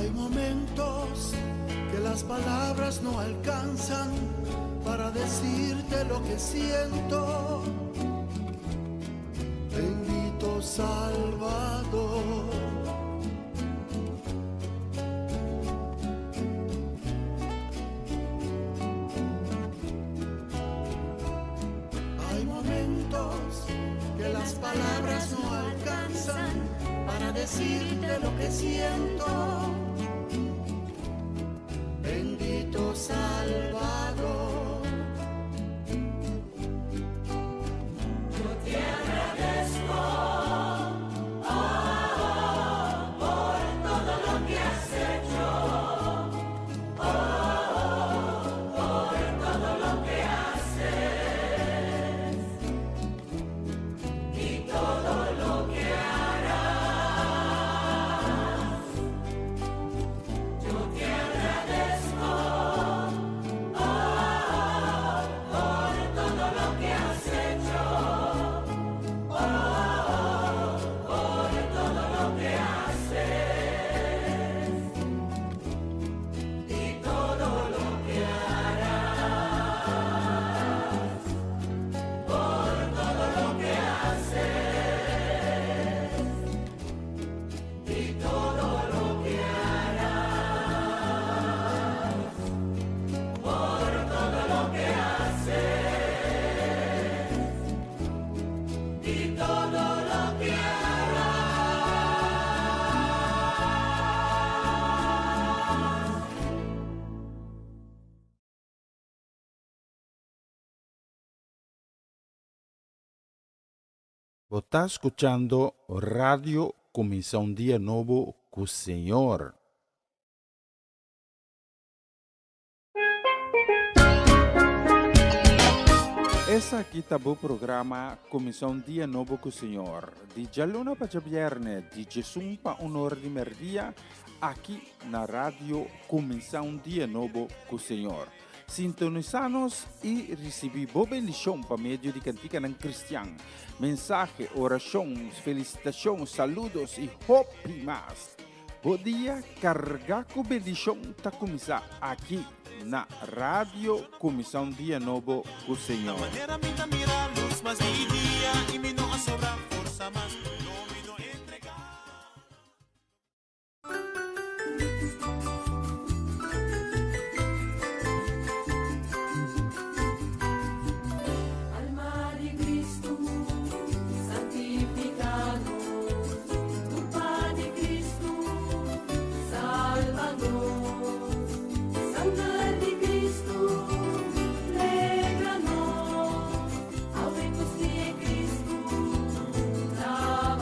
Hay momentos que las palabras no alcanzan para decirte lo que siento. Bendito Salvador. Hay momentos que las palabras no alcanzan para decirte lo que siento. Bendito Salvador. Yo te agradezco, oh, por todo lo que has hecho, oh, por todo lo que haces y todo lo que harás. Yo te agradezco, oh, por todo lo que has hecho, oh, por todo lo que haces y todo lo que harás, por todo lo que haces y todo lo que harás, por todo lo que haces y todo lo que harás. Bo ta skuchando Radio Kuminsá un Dia Nobo ku Señor. Esaki ta bo programa Kuminsá un Dia Nobo ku Señor, di djaluna pa djabièrnè, di djesun pa un ora di mèrdia, aki na Radio Kuminsá un Dia Nobo ku Señor. Sintonisá nos i risibí bo bendishon pa medio di kantikanan kristian, mensahe, orashon, felisitashon, saludos i hopi mas. Bo dia kargá ku bendishon ta kuminsá aki na Radio Kuminsá un Dia Nobo ku Señor. Manera mi ta mira lus mas di dia i mi no a sobra forsa mas, no mi no entrega. Alma di Cristo, santifica nos. Curpa di Cristo, salva nos. Sanger di Cristo, libra nos. Awe di Cristo, lava.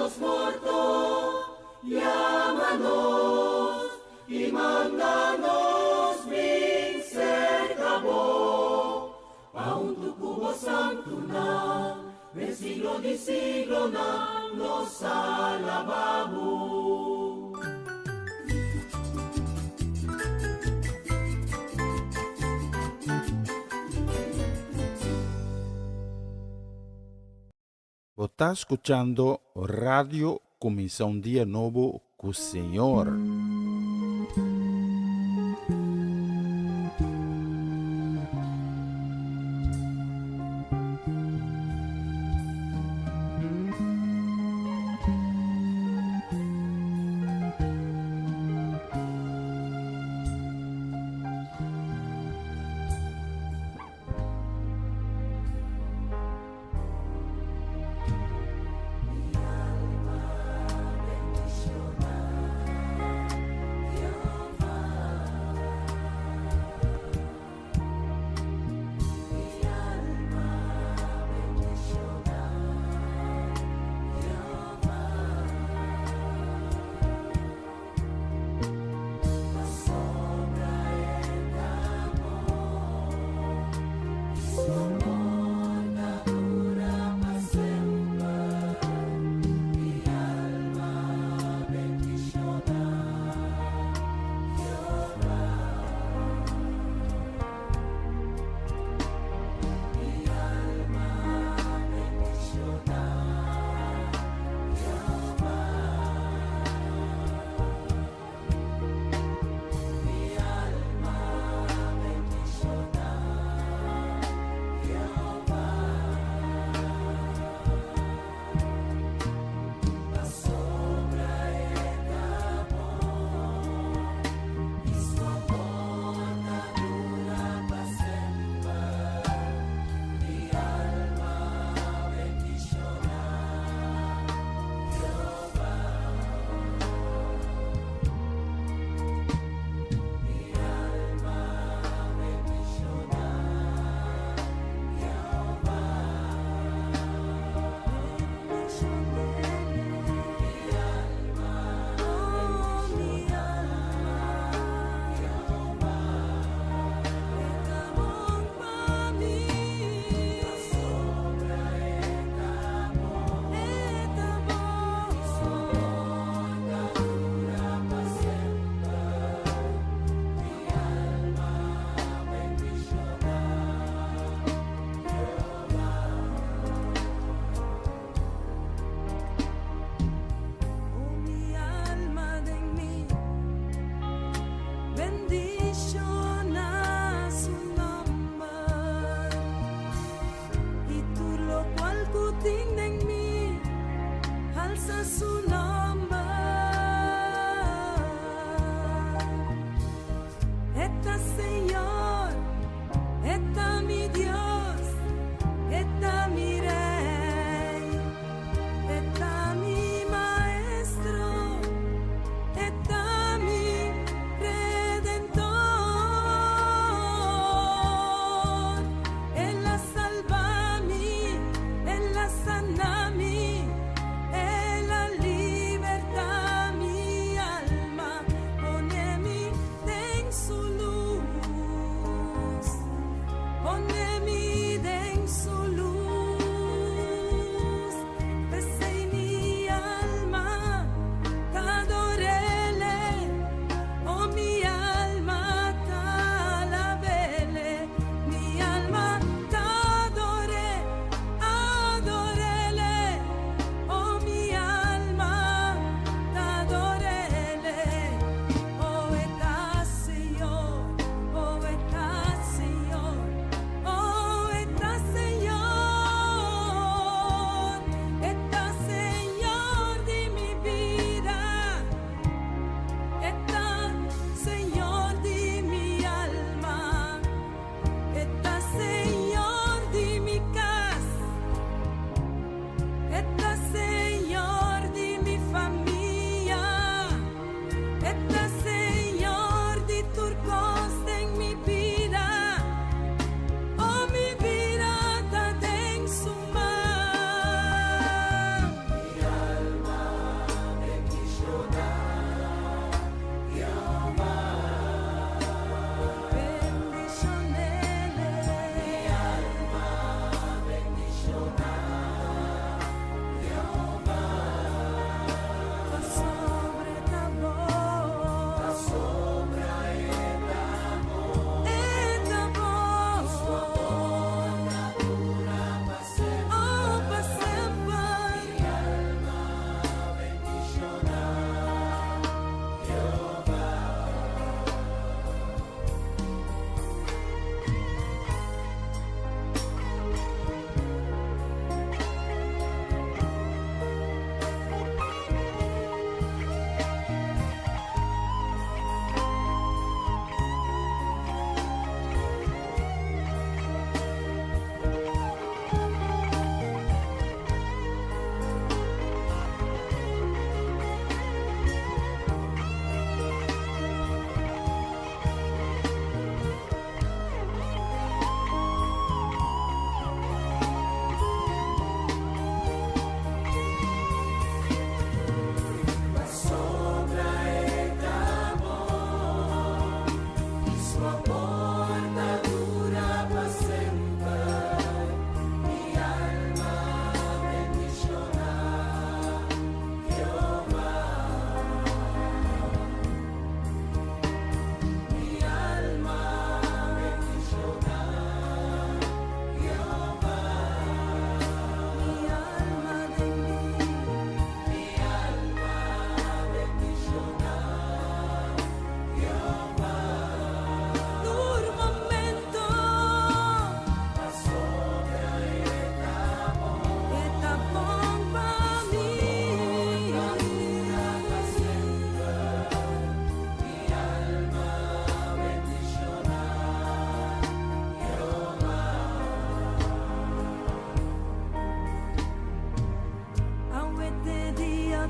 nos morto, yama nos i manda nos bin serka bo, pa huntu ku bo santunan, den siglo di siglonan nos alabá bo. Bo ta skuchando Radio Kuminsá un Dia Nobo ku Señor.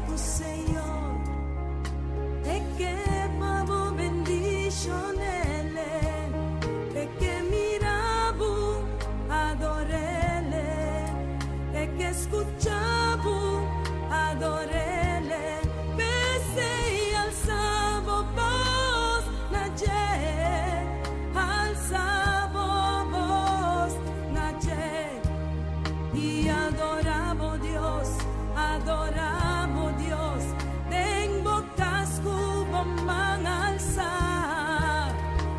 ku Señor e ke pa bo bendishon'Ele, e ke mira bo ador'Ele, e ke skucha bo ador'Ele. P'esei alsa bo bos na dje, alsa bo bos na dje. I adorá bo Dios, adorá bo Dios, den bo kas ku bo man alsá.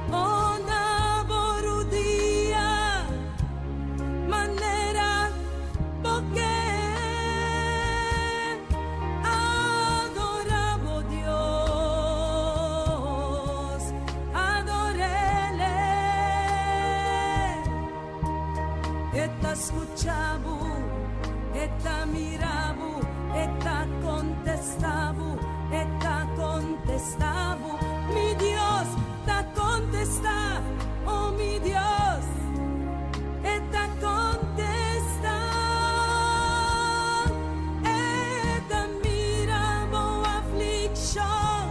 O na bo rudia, manera bo ke. Adorá bo Dios, ador'Ele. E ta skucha bo, e ta mira bo, e ta kontestá bo, e ta kontestá bo. Mi Dios ta kontestá, oh mi Dios, e ta kontestá. E ta mira bo aflikshon,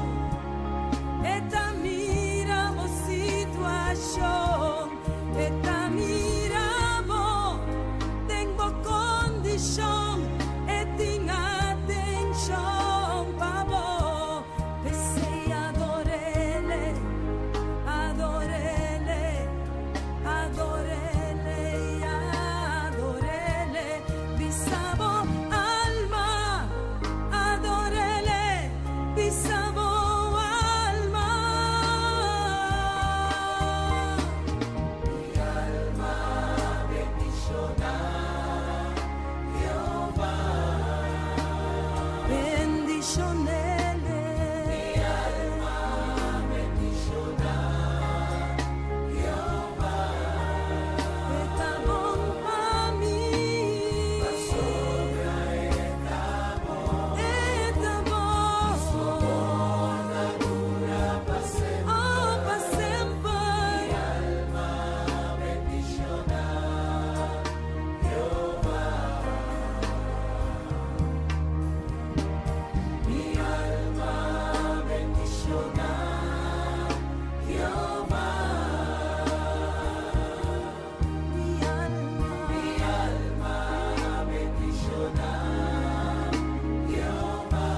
e ta mira bo situashon. E ta mira bo den bo kondishon, e tin atenshon pa bo. P'esei ador'Ele, ador'Ele, ador'Ele i ador'Ele. Bisa bo alma, ador'Ele, bisa bo alma. Mi alma bendishoná Jehová. Bendishon'Ele. Mi alma bendishoná Jehová. E ta bon pa mi. Pasobra e ta bon. E ta bon. Su amor ta dura pa semper. Oh, pa semper. Mi alma bendishoná Jehová. Mi alma bendishoná Jehová. Mi alma, mi alma bendishoná Jehová.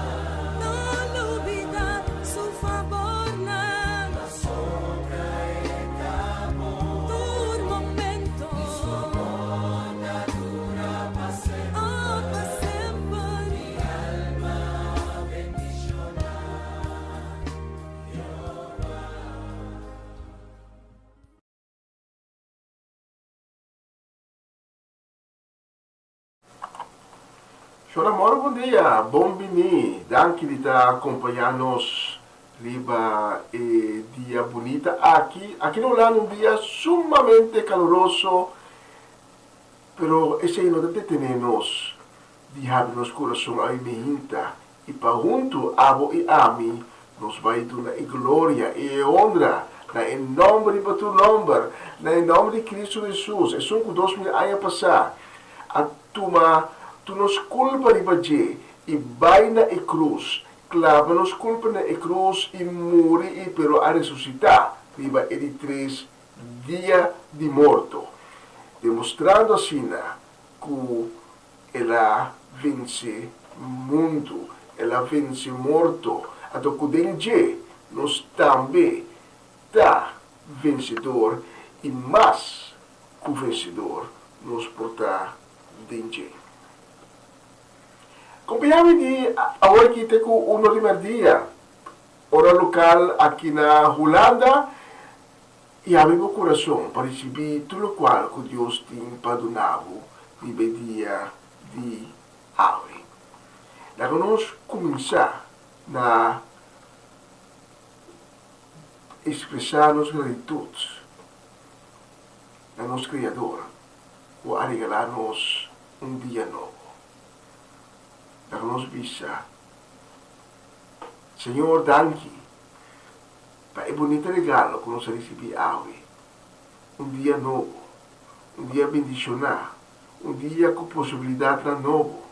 No lubidá su fabornan. Pasobra e ta bon. Tur momento. Su amor ta dura pa semper. Oh, pa semper. Mi alma bendishoná Jehová. Shon Amor bon dia, bon bini, danki di ta acompaña nos riba e dia bunita aki. Aki na Hulanda un dia sumamente caluroso, pero esey no ta detene nos di habri nos curason awe mehinta y pa hunto abo y ami nos bay duna e gloria y e honra na e nomber riba tur nomber, na e nomber di Cristo Jesus, esun cu 2000 aña pasa a tuma tur nos culpa riba dje y bay na e cruz, claba nos culpa na e cruz y muri y pero a resucita riba e di tres dia di morto, demostrando asina cu el a vence mundu, el a vence morto, anto cu den dje nos tambe ta vencedor y mas cu vencedor nos por ta den dje. Compañami di awor aki te cu uno di merdia, ora local aki na Hulanda, y habri bo curason pa ricibi tur locual cu Dios tin pa duna bo riba e dia di awe. Laga nos cuminsa na expresa nos gratitud na nos Creador cu a regala nos un dia nobo. Laga nos bisa, Señor danki pa e bunita regalo cu nos a ricibi awe, un dia nobo, un dia bendiciona, un dia cu posibilidadnan nobo.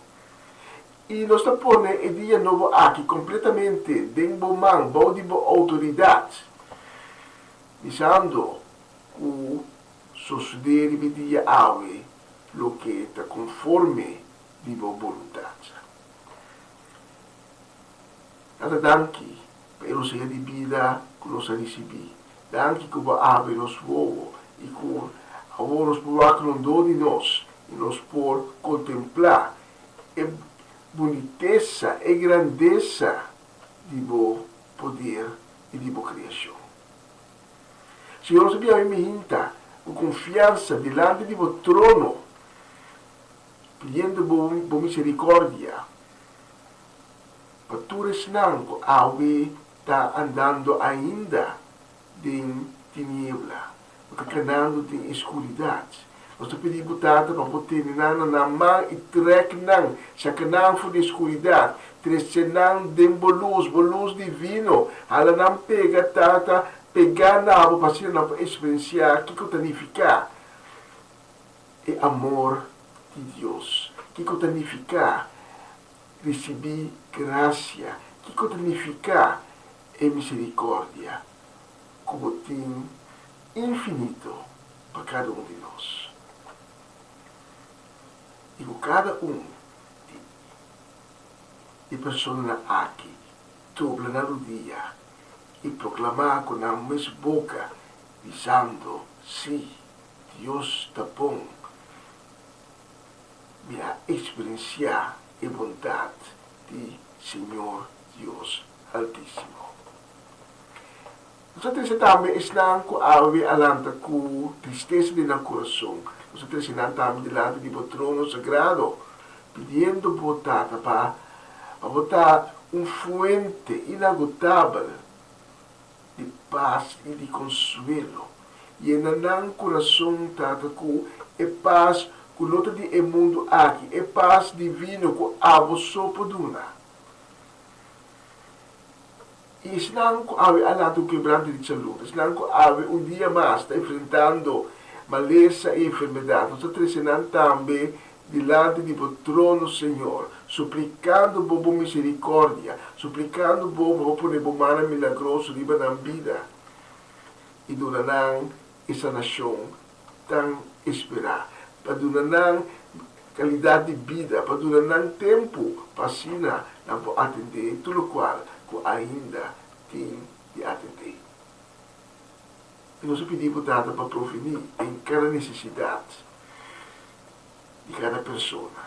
I nos ta pone e dia nobo aki kompletamente den bo man, bou di bo outoridat, bisando ku sosodé riba e dia awe loke ta konforme di bo boluntat. Tata danki pa e rosea di bida ku nos a risibí. Danki ku bo a habri nos wowo i ku awor nos por wak rondó di nos i nos por kontemplá e bunitesa, e grandesa di bo poder i di bo kreashon. Señor, nos ta bia mi hinta ku konfiansa dilanti di bo trono, pidiendo bo bo misericordia pa tur esnan ku awe ta andando ainda den tiniebla, ku ta kanando den e skuridat. Nos ta pidi bo, Tata, pa bo tene nan na nan man i trèk nan, saka nan for di e skuridat, trese nan den bo lus, bo lus divino. Hala nan pega, Tata, pegá na bo pa asina nan por eksperensiá kiko ta nifiká e amor di Dios, kiko ta nifiká risibí grasia, kiko ta nifiká e miserikòrdia ku bo tin infinito pa kada un di nos. I ku kada un di e personanan aki dobla nan rudia i proklamá ku nan mes boka, bisando, Sí, Dios ta bon. Mi a eksperensiá e bondat di Señor Dios Altísimo. Nos a trese tambe esnan ku awe a lanta ku tristesa den nan kurason. Nos a trese nan tambe dilanti di bo trono sagrado, pidiendo bo, Tata, pa pa bo ta un fuente inagotabel di pas i di konsuelo. Yena nan kurason, Tata, ku e pas ku no ta di e mundu aki, e pas divino ku abo so por duna. I esnan ku awe a lanta un kebrante di salud, esnan ku awe un dia mas ta enfrentando malesa i enfermedat, nos ta trese nan tambe dilanti di bo trono, Señor, suplikando bo bo misericordia, suplikando bo pa bo pone bo mannan milagroso riba nan bida i duna nan e sanashon tan esperá, pa duna nan kalidat di bida, pa duna nan tempu pa asina nan por atendé tur lokual ku ainda tin di atendé. I nos a pidi bo, Tata, pa provení den kada nesesidat di kada persona,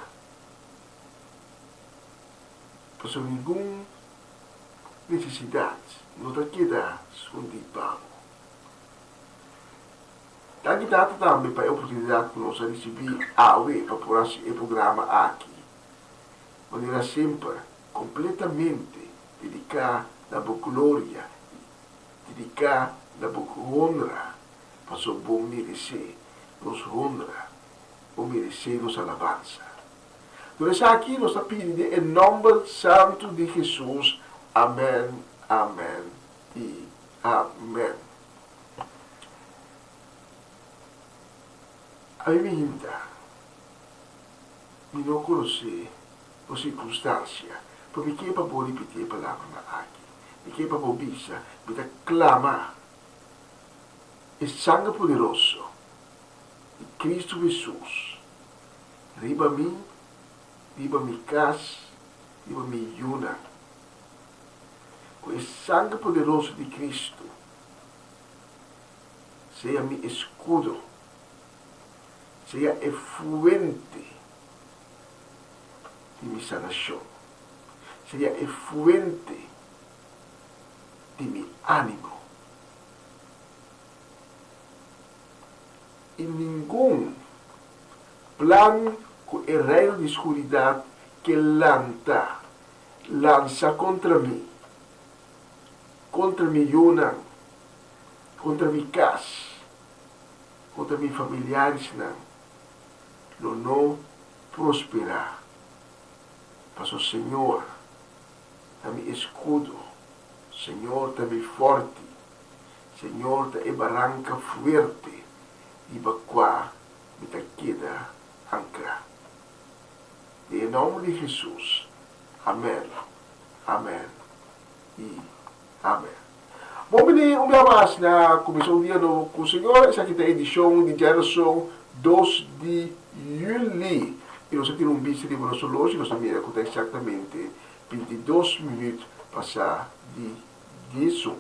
pasobra ningun nesesidat no ta keda skondí pa bo. Danki Tata tambe pa e oportunidat ku nos a risibí awe pa por hasi e programa aki. Manera semper, kompletamente dediká na Bo gloria i dediká na Bo honra, pasobra Bo meresé nos honra, Bo meresé nos alabansa. Tur esaki nos ta pidi den e nòmber santu di Hesus, amèn, amèn i amèn. Ami mi hinta, mi no konosé bo sirkunstansia, pero mi ke pa bo ripití e palabranan aki. Mi ke pa bo bisa, Mi ta klama e sanger poderoso di Kristu Hesus riba mi, riba mi kas, riba mi yunan. Ku e sanger poderoso di Kristu sea mi eskudo, sea e fuente di mi sanashon, sea e fuente di mi ánimo. I ningun plan ku e reino di skuridat ke lanta, lansa kontra mi, kontra mi yunan, kontra mi kas, kontra mi familiaresnan, lo no prosperá, pasobra Señor ta mi eskudo, Señor ta mi fòrti, Señor ta e baranka fuerte riba kua mi ta keda ankrá. Den e nòmber di Hesus. Amèn, amèn i amèn. Bon bini un bia mas na Kuminsá un Dia Nobo ku Señor. Esaki ta edishon di djarason dos di yüli. I nos a tira un bista riba nos oloshi i nos a mira ku ta eksaktamente 22 minüt pasá di diesun.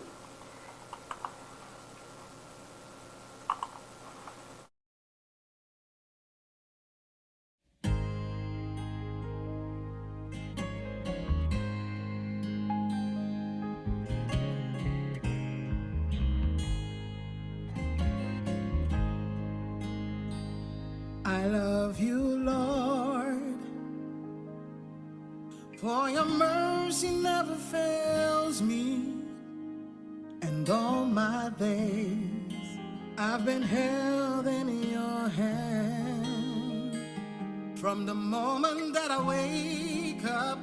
I love you, Lord, for your mercy never fails me, and all my days I've been held in your hand. From the moment that I wake up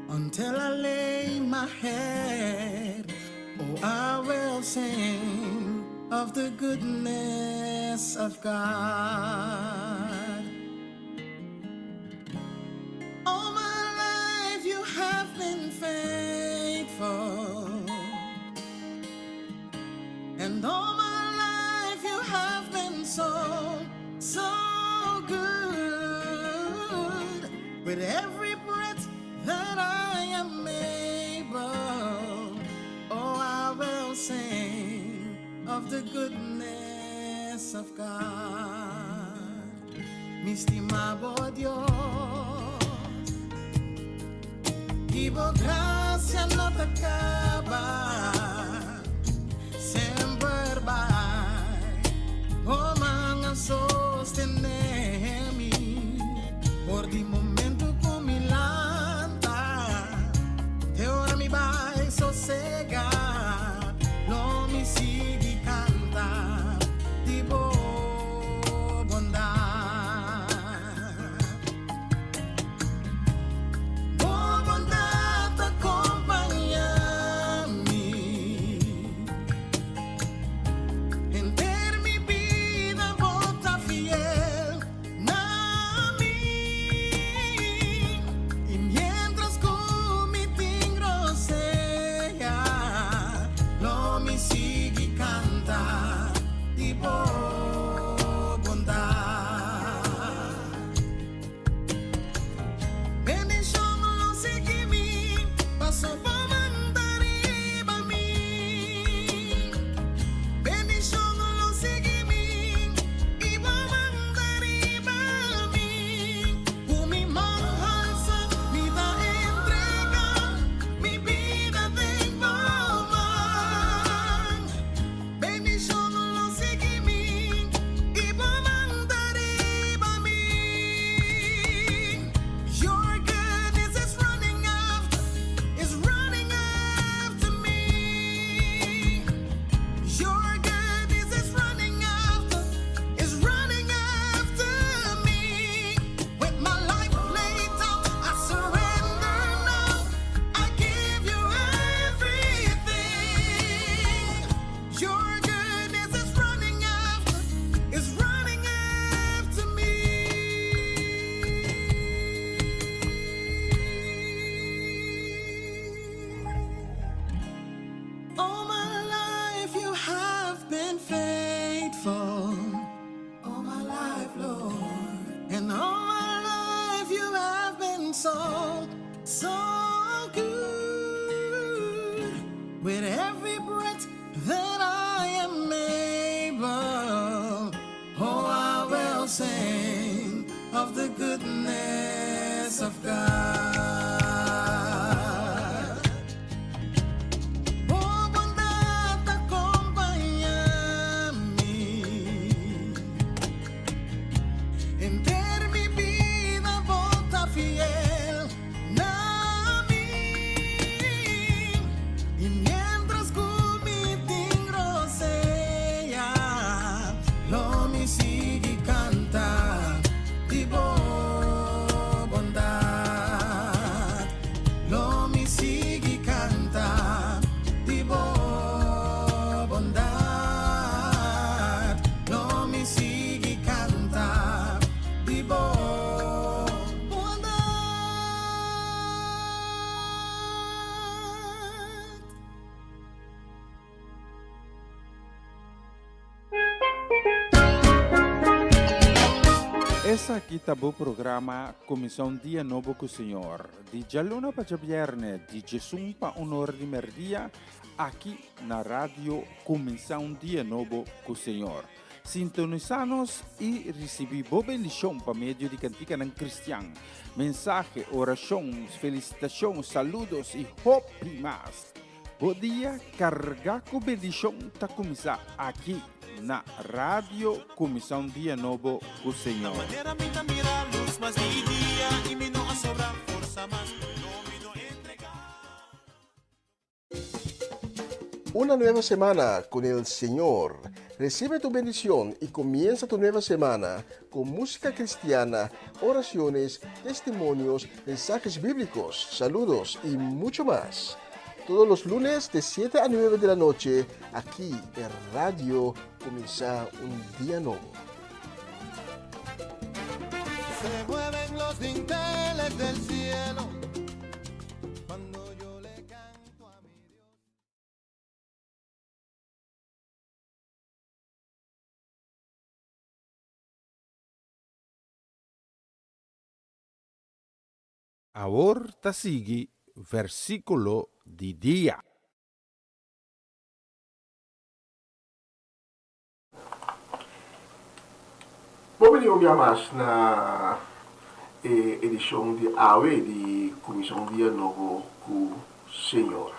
until I lay my head, oh, I will sing of the goodness of God. All my life you have been faithful. And all my life you have been so, so good. With every breath that I am able, oh, I will sing of the goodness of God. Mi stima bo Dios, i bo grasia no ta kaba, semper bai, bo man a sostené mi, for di momento ku mi lanta, te ora mi bai sosegá, lo mi sigui kanta, di bo bondat. Bo bondat kompañá mi. Henter mi bida bo ta fiel na mi. I mientras ku mi tin rosea, lo mi sigui kanta di bo bondat. Bendishon lo sigui mi, paso bo man ta riba mi. Bendishon lo sigui mi, i bo man ta riba mi. Ku mi man halsá, mi ta entregá, mi bida den bo man. Bendishon lo sigui mi, i bo man ta riba mi. Your goodness is running after me. Your goodness is running after me. With my life laid down, I surrender now. I give you everything. Your goodness is running after me. All my life you have been faithful. All my life, Lord. And all my life you have been so, so good. With every breath that I am able, oh, I will sing of the goodness of God. Bo bondat kompañá mi. Henter mi bida bo ta fiel na mi. I mientras ku mi tin rosea, lo mi sigui kanta di bo bondat. Lo mi sigui kanta di bo bondat. Lo mi sigui kanta di bo bondat. Esaki ta bo programa Kuminsá un Dia Nobo ku Señor, di djaluna pa djabièrnè di djesun pa un ora di mèrdia, aki na Radio Kuminsá un Dia Nobo ku Señor. Sintonisá nos i risibí bo bendishon pa medio di kantikanan kristian, mensahe, orashon, felisitashon, saludos i hopi mas. Bo dia kargá ku bendishon ta kuminsá aki na Radio Kuminsá un Dia Nobo ku Señor. Una nueva semana con el Señor. Recibe tu bendición y comienza tu nueva semana con música cristiana, oraciones, testimonios, mensajes bíblicos, saludos y mucho más. Todos los lunes de 7 a 9 de la noche, aquí en Radio Comienza un Día Nuevo. Se mueven los dinteles del cielo cuando yo le canto a mi Dios. Awor ta sigui versíkulo di dia. Bo bini un bia mas na e edishon di awe di Kuminsá un Dia Nobo ku Señor.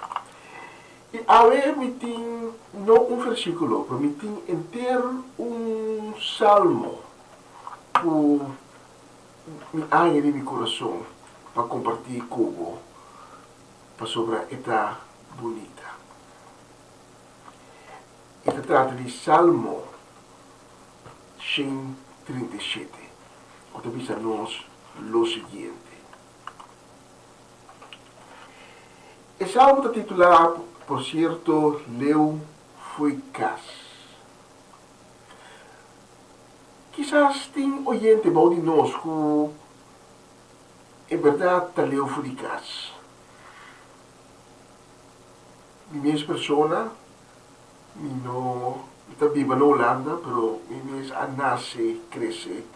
I awe mi tin no un versíkulo, pero mi tin henter un salmo ku Mi aña den mi kurason pa kompartí ku bo pasobra e ta bunita. E ta trata di Salmo 137, ku ta bisa nos lo siguiente. E salmo ta titulá, por sierto, Leu Fo'i Kas. Kisas tin oyente bou di nos ku en bèrdat ta leu for di kas. Mi mes persona, mi no, mi ta biba na Hulanda, pero mi mes a nase, krese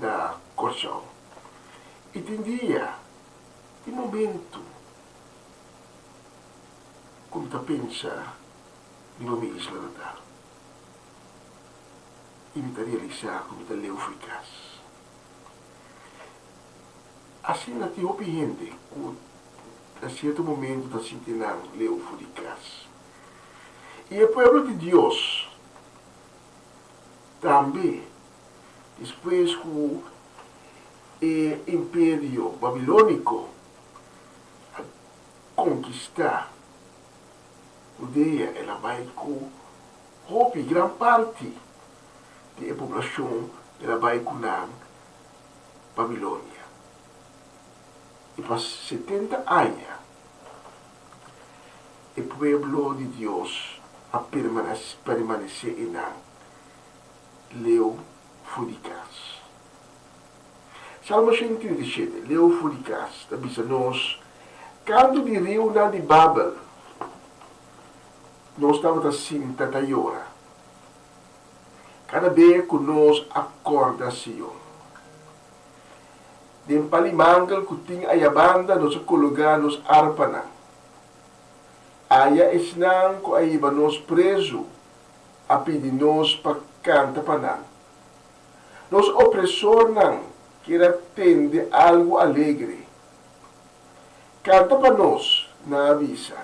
na Kòrsou. I tin dia, tin momentu ku mi ta pensa riba mi isla natal. I mi ta realisá ku mi ta leu for kas. Asina tin hopi hende ku na sierto momentu ta sinti nan leu for di kas. I e pueblo di Dios tambe, despues ku e Imperio Babilóniko a konkistá Hudea, el a bai ku Hopi, gran parti, di e poblashon el a bai ku nan Babilonia. I pa 70 aña e pueblo di Dios a permanesé einan, leu for di kas. Salmo 137, leu for di kas, ta bisa nos, Kantu di riunan di Babel. Nos tabata sinta ta yora kada be ku nos a kòrda Sion. Den pal'i mangel ku tin ayabanda nos a kologá nos arpanan. Aya esnan ku a hiba nos prezu a pidi nos pa kanta pa nan. Nos opresornan kier a tende algu alegre. Kanta pa nos, nan a bisa.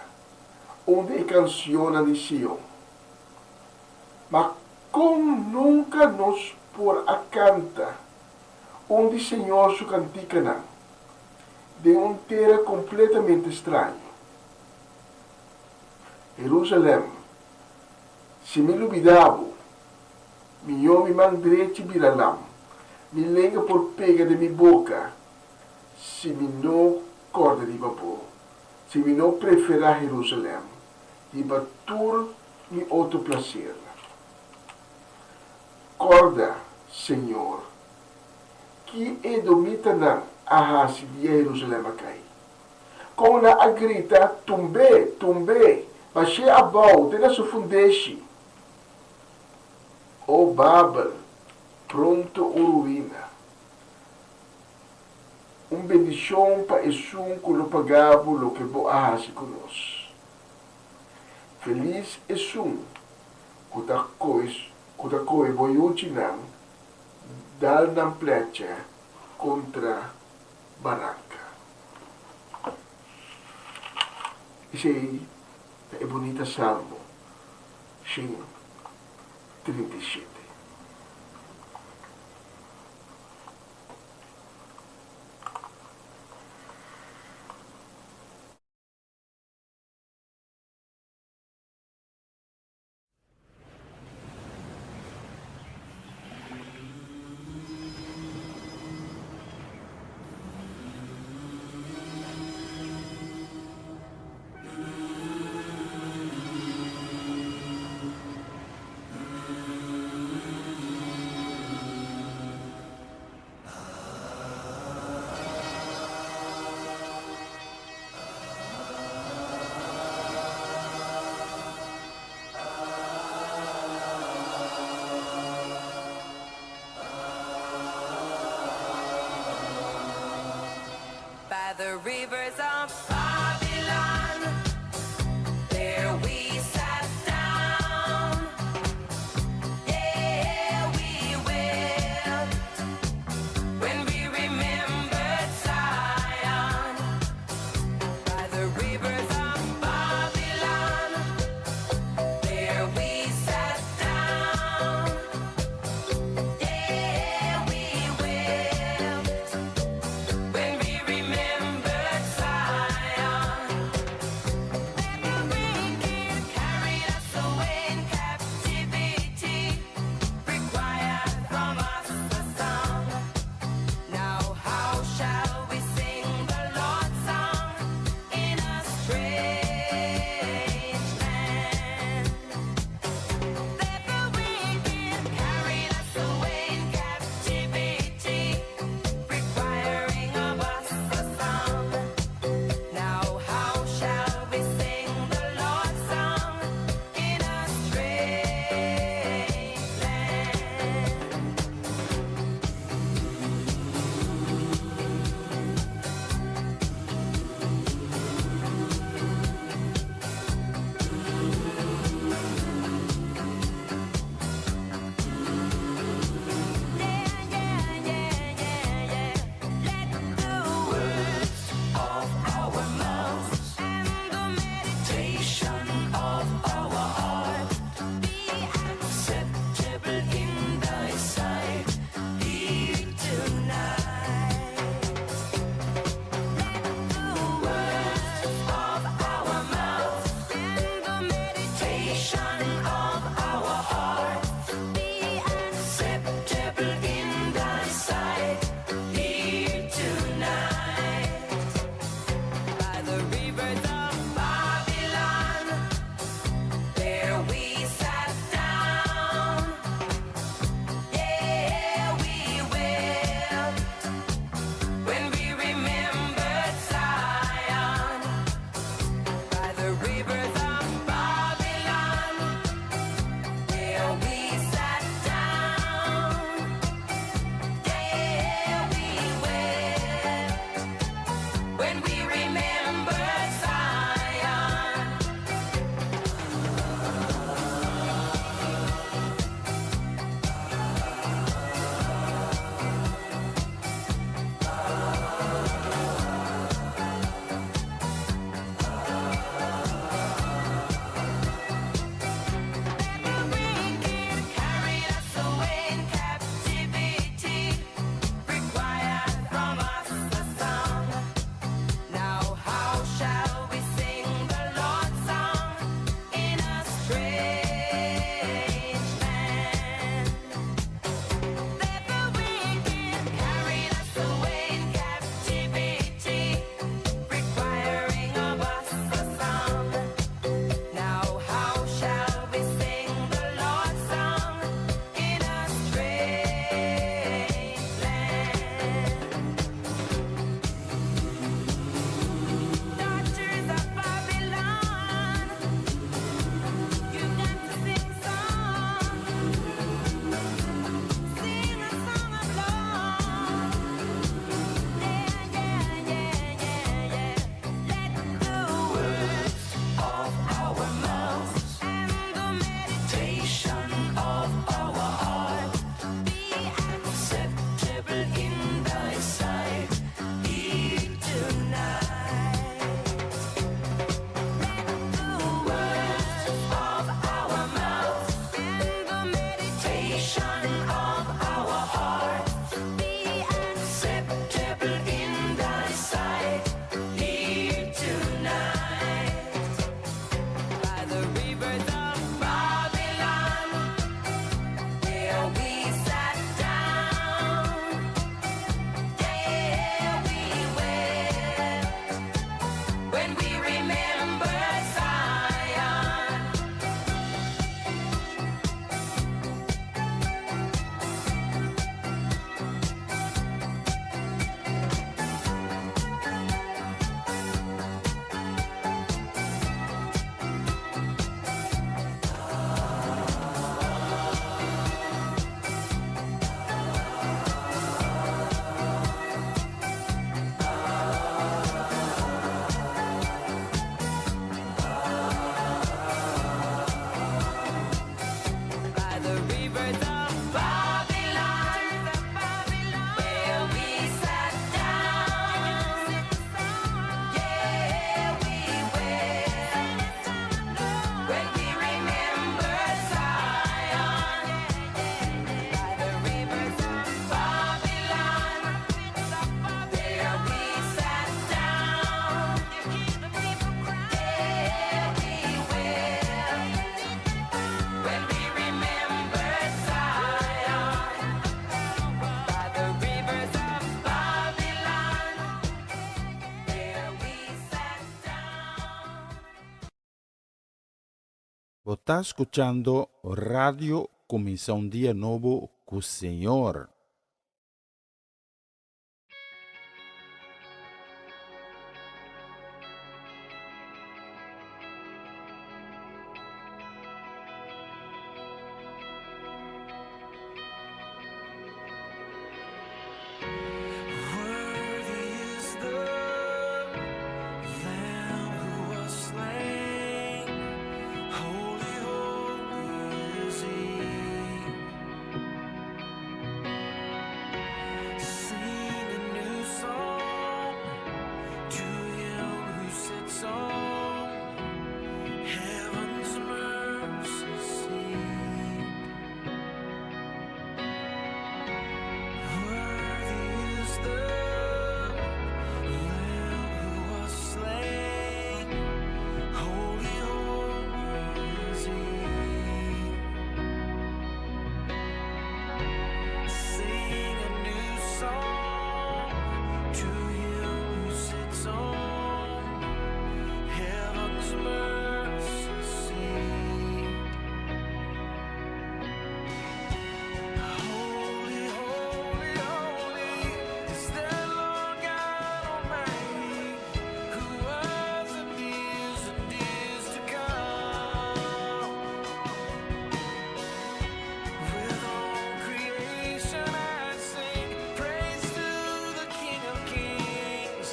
Un di e kansionnan di Sion. Ma kon nunka nos por a kanta un di Señor su kantikanan den un tera kompletamente straño? Herusalèm, si mi lubidá bo, mihó mi man drechi bira lam, mi lenga por pega den mi boka si mi no kòrda riba bo. Si mi no preferá Jerusalèm riba tur mi otro plasernan. Kòrda, Señor, ki edomitanan a hasi dia Jerusalèm a kai. Kon nan a grita, Tumb'é, tumb'é, bash'é abou te na su fundeshi! O Babel, pronto un ruina! Un bendishon pa esun ku lo paga bo loke bo a hasi ku nos. Felis esun ku ta kohe ku ta kohe bo yuchinan dal nan plèchè kontra baranka. Esei ta e bunita Salmo 137. By the rivers of Babylon, there we sat down. Yeah, we wept when we remembered Zion. By the rivers of Babylon, there we sat down. Yeah, we wept when we remembered Zion. Bo ta skuchando Radio Kuminsá un Dia Nobo ku Señor. Worthy is the Lamb who was slain. Holy, holy is he. Sing a new song to him who sits on heaven's mercy seat. Worthy is the Lamb who was slain. Holy, holy is he. Sing a new song to him who sits on heaven's mercy seat. Holy, holy, holy is the Lord God Almighty, who was and is to come. With all creation I sing praise to the King of Kings.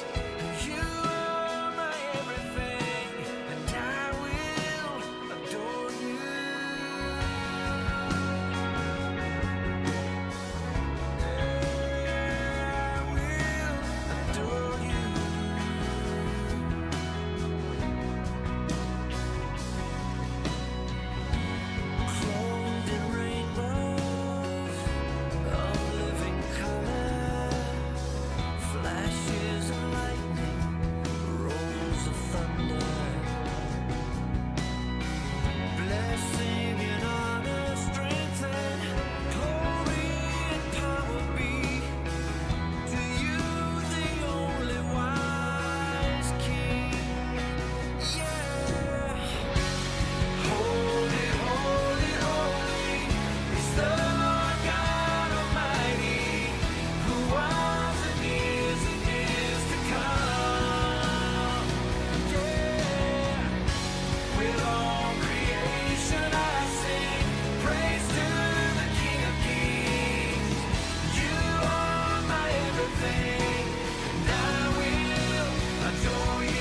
You are my everything, and I will adore you. I will adore you. Clothed in rainbows of living color, flashes of lightning, rolls of thunder. Blessing and honor, strength and glory and power be to you, the only wise King. Yeah. Holy, holy, holy is the Lord God Almighty, who was and is to come. Yeah. With all creation I sing praise to the King of Kings. You are my everything, and I will adore you.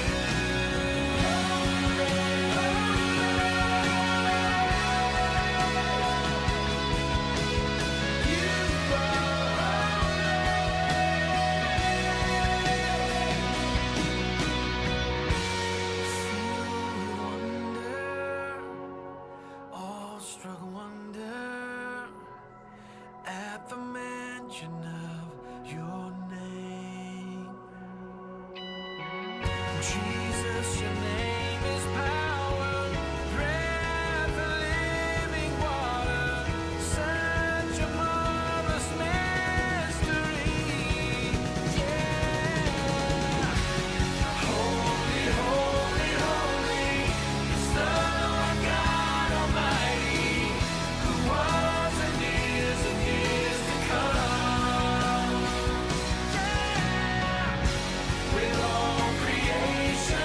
Awestruck wonder at the mention of your name. Jesus, your name is power, breath of living water, such a marvelous mystery. Yeah. Holy, holy, holy is the Lord God Almighty, who was and is to come. Yeah. With all creation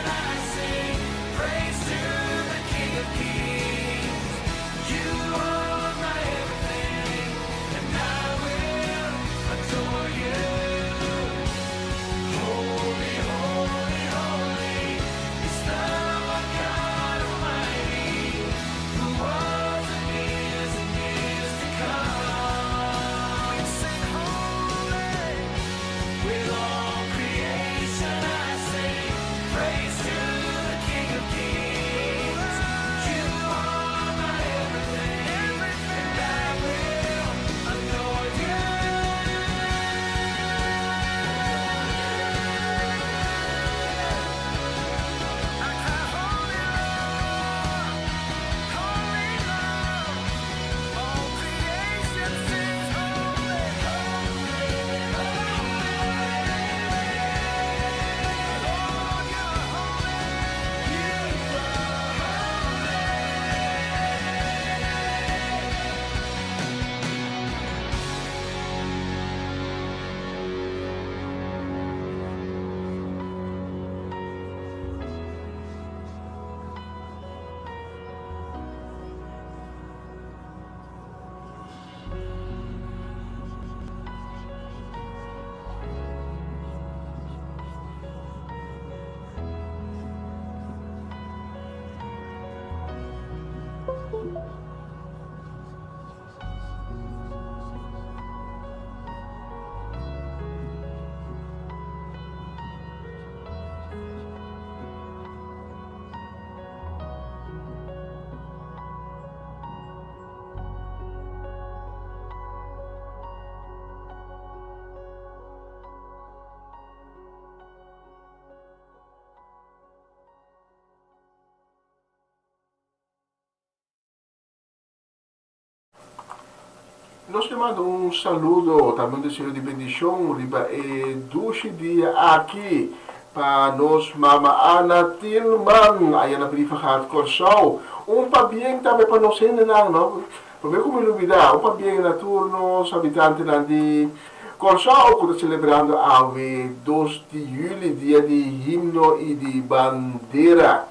Nos te manda un saludo, tambe un deseo di bendicion riba e dushi dia aki pa nos mama Ana Tilman aya na Brievengat Corsou. Un pabien tambe pa nos hendenan, no? Prome ku mi lubida, un pabien na tur nos habitantenan di Corsou ku ta celebrando awe dos di juli, dia di himno y di bandera.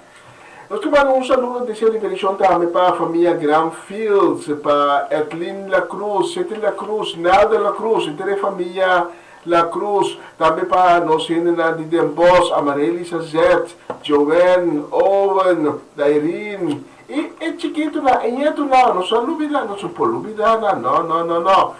Nos ta manda un saludo deseo di bendicion tambe pa famia Gran Fields, pa Edlin La Cruz, Cetri La Cruz, Nelda La Cruz, henter e famia La Cruz, tambe pa nos hendenan di Den Bosch, Amarelisa Zet, Joanne, Owen, Dairine, y e chikitonan, e ñetonan, nos a lubida, nos no por lubida nan, no, no, no, no.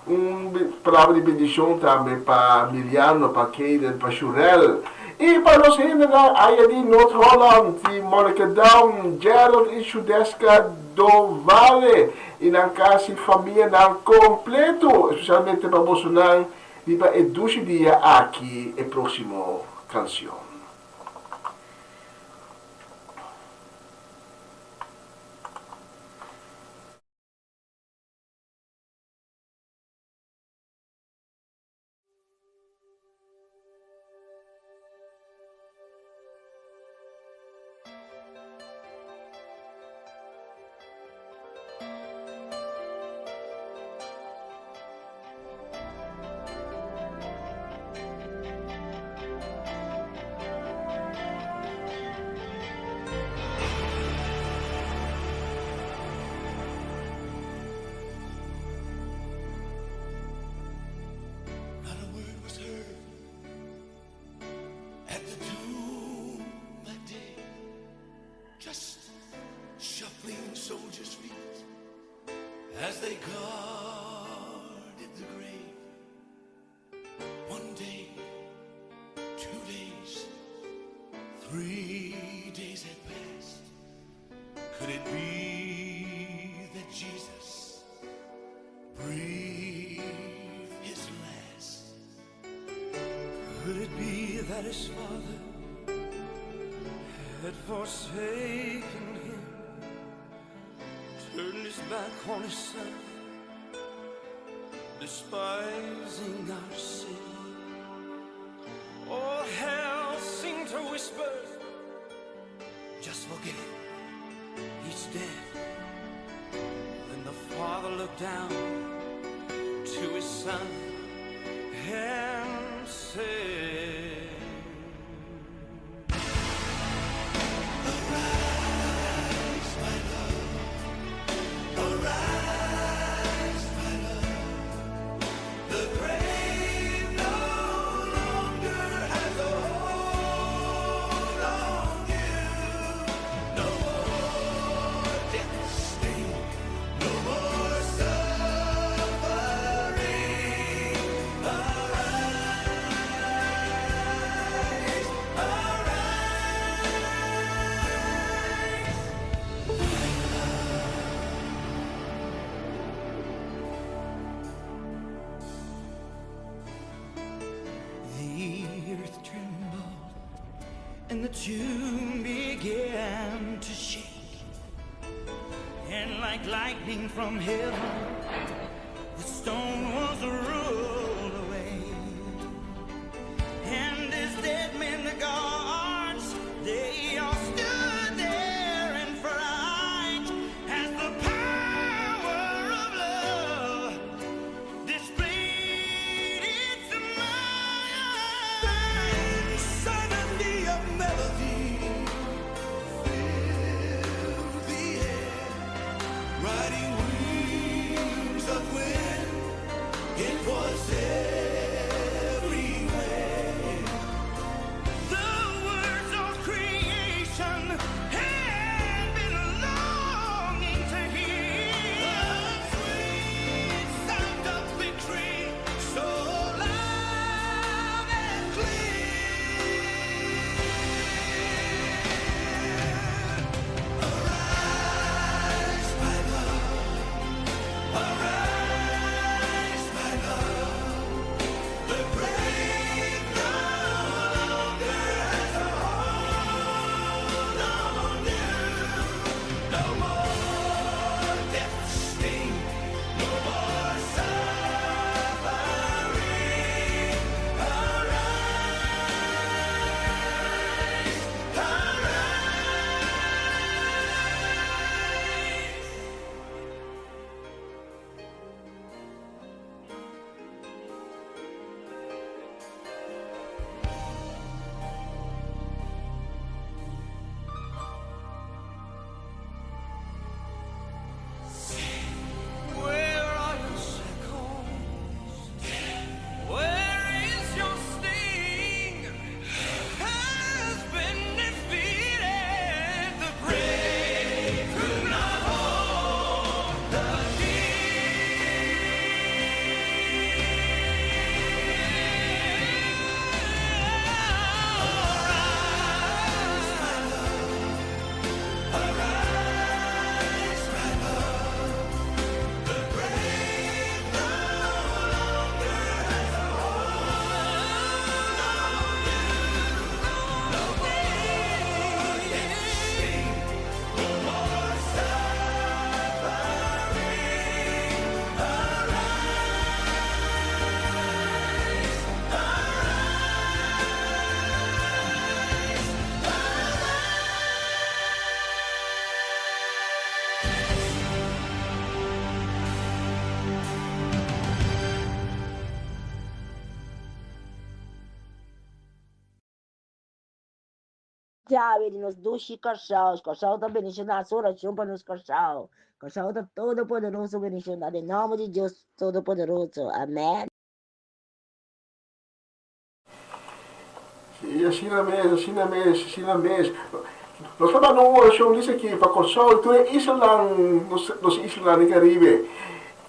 Un palabra di bendicion tambe pa Miriano, pa Kayden, pa Shurel y pa nos hendenan aya di Noord Holland, di Monnikendam, Gerald y Shudeska Dovale y nan casi famianan completo, especialmente pa bosonan riba e dushi dia aki e proximo cancion. Not a word was heard at the tomb that day. Just shuffling soldiers' feet as they guarded the grave. One day, 2 days, 3 days had passed. Could it be that Jesus breathed his last? Could it be that his father had forsaken him, turned his back on his son, despising our sin? All hell seemed to whisper, just forget it, he's dead. Then the father looked down to his son and said, Arise, my love. Arise, my love. The grave no longer has a hold on you. No more death's sting, no more suffering. Arise, arise. The earth trembled and the tomb began to shake. And like lightning from heaven, the stone was rolled away. And as dead men, the guards, they all stood there in fright as the power of love displayed its might. Then suddenly a melody filled the air, riding wings of wind. It was Djawe di nos dushi Kòrsou. Kòrsou ta bendishoná, su orashon pa nos Kòrsou. Kòrsou ta Todopoderoso bendishoná den nòmber di Dios Todopoderoso. Amèn. Sí, asina mes, asina mes, asina mes. Nos ta manda un orashon dice aki pa Kòrsou i tur e islanan, nos nos islanan den Karibe.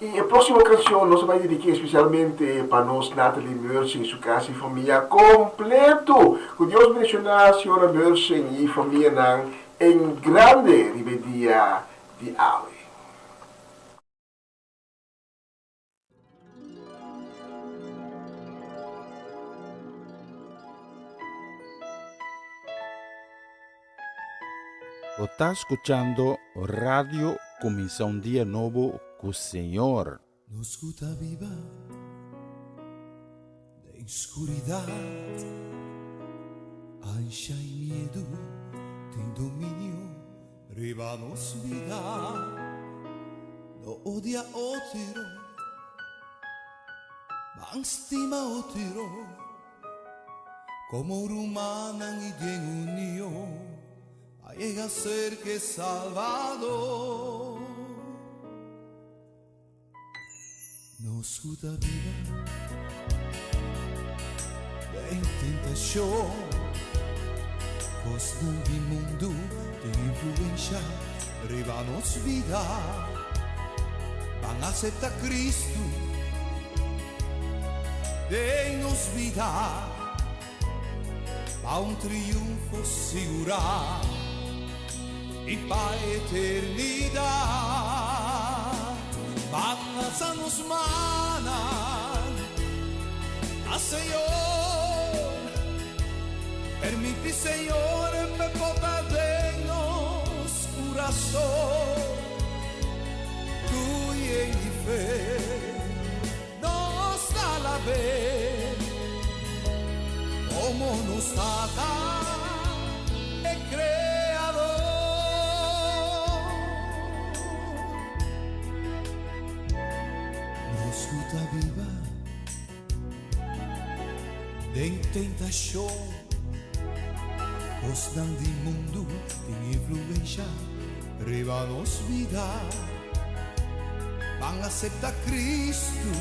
I e próksimo kanshon nos ta bai dedik'é spesialmente pa nos Natalie Mercing, su kas i famia kompleto. Ku Dios bendishoná señora Mercing i famianan en grande riba e dia di awe. Bo ta skuchando Radio Kuminsá un Dia Nobo ku Señor. Nos ku ta biba den skuridat, ansha i miedu tin dominio Riba nos bida no odia otro, ban stima otro como rumannan y den union pa yega cerca e Salvador. Nos ku ta biba den tentashon, kosnan di mundu tin influensha riba nos bida. Ban asepta Kristu den nos bida pa un triunfo sigurá i pa eternidat. Ban alsa nos mannan na Señor, permiti Señor p'e bota den nos kurason ku yen di fe. Nos ta alab'é komo nos Tata, e Kreador. Nos ku ta biba den tentashon, kosnan di mundu tin influensha riba nos bida. Ban acepta Cristo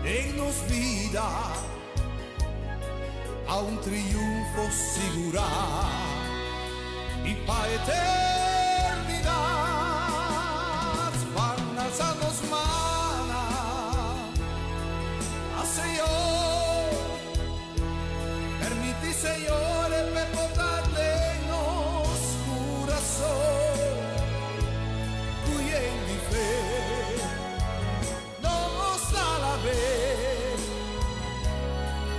den nos bida pa un triunfo sigura y pa eternidad. Ban alza nos manan a Señor, permiti Señor e pe bota den nos curazon. Ku yen di fe nos ta alab'é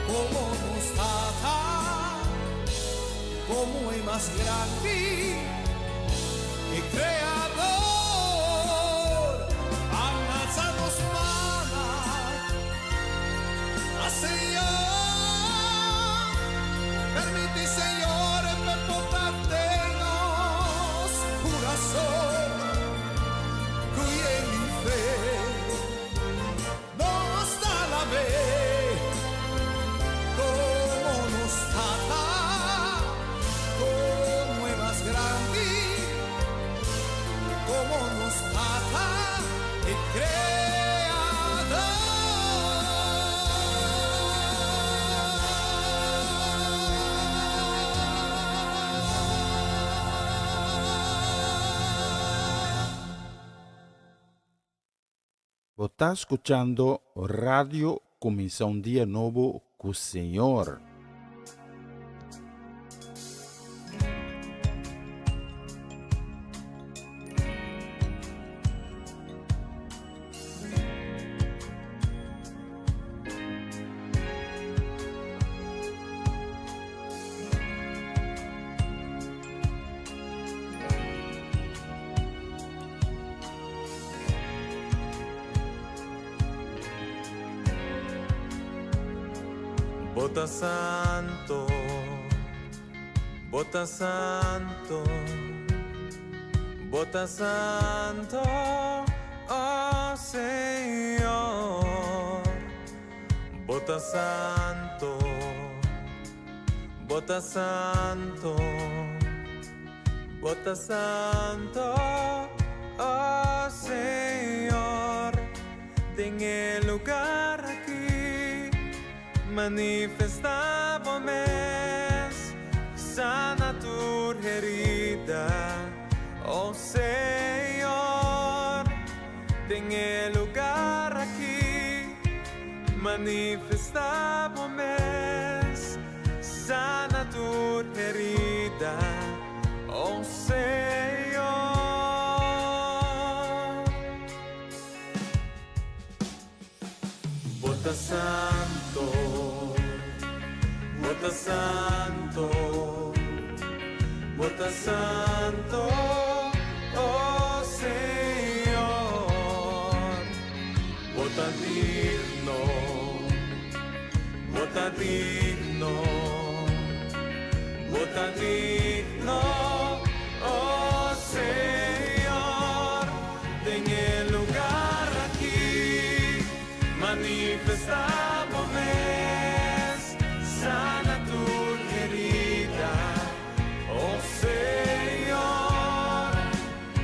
komo nos Tata, komo e mas grandi, e Kreador. Ban alsa nos mannan na Señor, permiti Señor p'e por ta den nos Curason cu yen di fe nos ta alab'é como nos Tata, como e mas grandi, como nos Tata e Creador. Bo ta skuchando Radio Kuminsá un Dia Nobo ku Señor. Bo ta santo, bo ta santo, bo ta santo, oh Señor. Bo ta santo. Bo ta santo, Bo ta santo, oh Señor. Den e lugar aki, manifesta Bo mes, sana tur herida, oh Señor. Den e lugar aki, manifesta Bo mes, sana tur herida, oh Señor. Bo ta santo, Bo ta santo, Bo ta santo, oh Señor. Bo ta digno, Bo ta digno, Bo ta digno, oh Señor. Den e lugar aki, manifesta Bo mes, sana tur herida, oh Señor.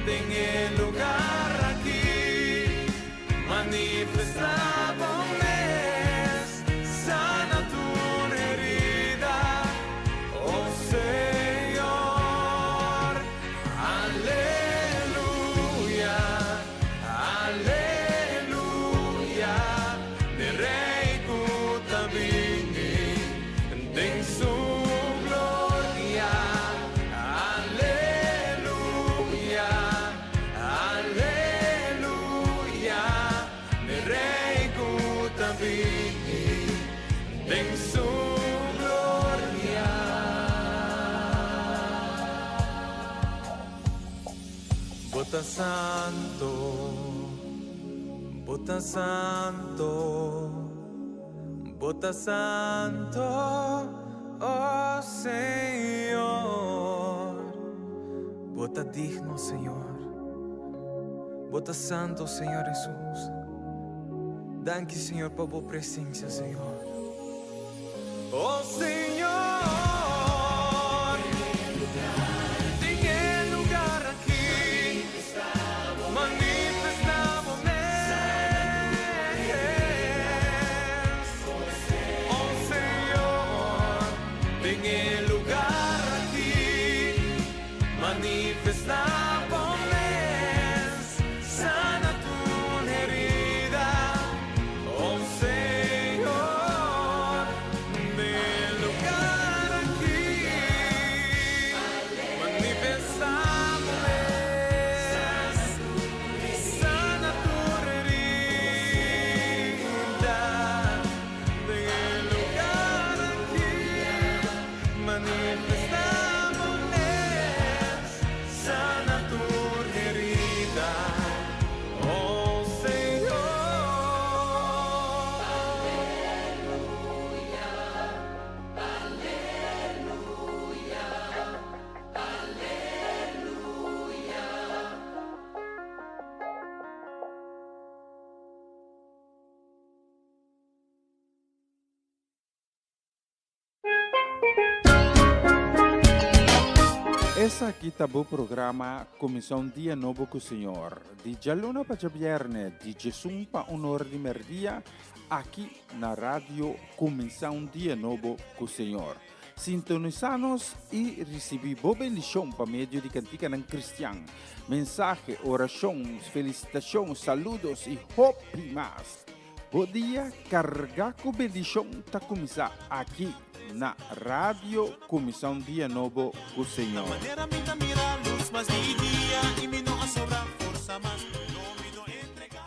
Den e lugar aki, manifesta Bo mes, sana tur herida, oh Señor. Aleluya, aleluya, n'e Rey ku ta bini, den su gloria. Aleluya, aleluya, n'e Rey ku ta bini, den su gloria. Bo ta santo, Bo ta santo, Bo ta santo, oh Señor. Bo ta digno, Señor. Bo ta santo, Señor Jesus. Danki, Señor, pa Bo presencia, Señor. Oh Señor, den e lugar aki, manifesta Bo mes. Oh Señor, den e lugar aki, manifesta Bo mes, sana tur herida. Oh Señor, den e lugar aki, manifesta Bo mes, sana tur herida. Den e lugar aki, manifesta Bo mes, sana tur herida. Oh Señor. Esaki ta bo programa Kuminsá un Dia Nobo ku Señor, di djaluna pa djabièrnè di djesun pa un ora di mèrdia, aki na Radio Kuminsá un Dia Nobo ku Señor. Sintonisá nos i risibí bo bendishon pa medio di kantikanan kristian, mensahe, orashon, felisitashon, saludos i hopi mas. Bo dia kargá ku bendishon ta kuminsá aki na Radio Kuminsá un Dia Nobo ku Señor. Manera mi ta mira lus mas di dia i mi no a sobra forsa mas, no mi no entrega.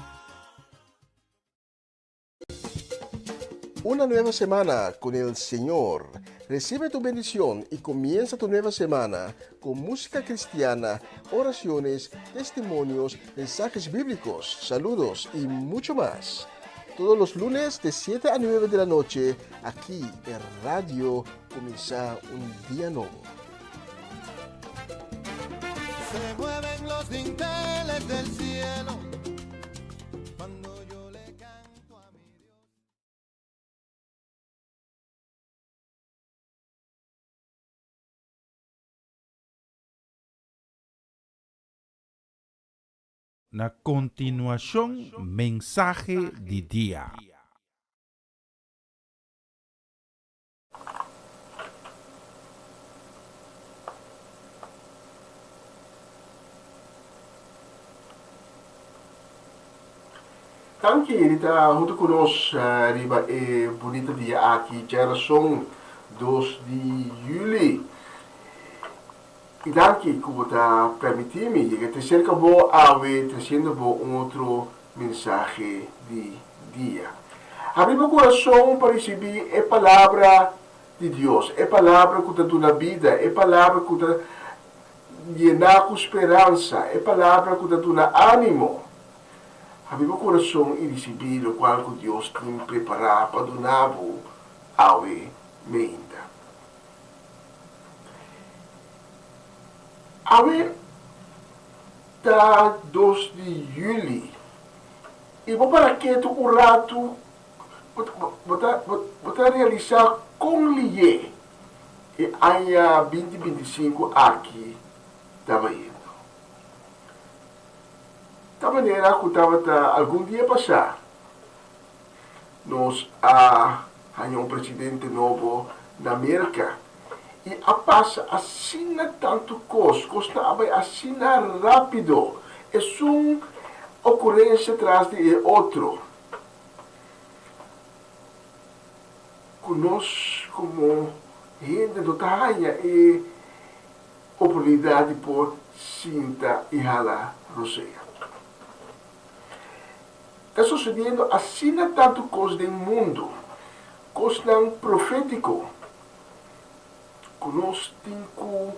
Una nueva semana con el Señor. Recibe tu bendición y comienza tu nueva semana con música cristiana, oraciones, testimonios, mensajes bíblicos, saludos y mucho más. Todos los lunes de 7 a 9 de la noche, aquí en Radio Comienza un Día Nuevo. Se mueven los dinteles del cielo. Na kontinuashon mensahe di dia. Danki di ta huntu ku nos riba e bunita dia aki, djarason dos di yüli. I danki ku bo ta permití mi yega te serka bo awe tresiendo bo un otro mensahe di dia. Habri bo kurason pa risibí e Palabra di Dios, e Palabra ku ta duna bida, e Palabra ku ta yená ku speransa, e Palabra ku ta duna ánimo. Habri bo kurason i risibí lokual ku Dios tin prepará pa duna bo awe meinta. Awe ta dos di juli i bo para ketu un ratu bo ta bo ta realisá kon lihé e aña binti 25 aki ta bayendo. Ta manera ku tabata algun dia pasá Nos a haña un presidente nobo na Merka i a pasa asina tantu kos, kosnan a bai asina rápido, esun okurensia tras di e otro, ku nos komo hende no ta haña e oportunidat di por sinta i hala rosea. Ta sosediendo asina tantu kos den mundu, kosnan profétiko, ku nos tin ku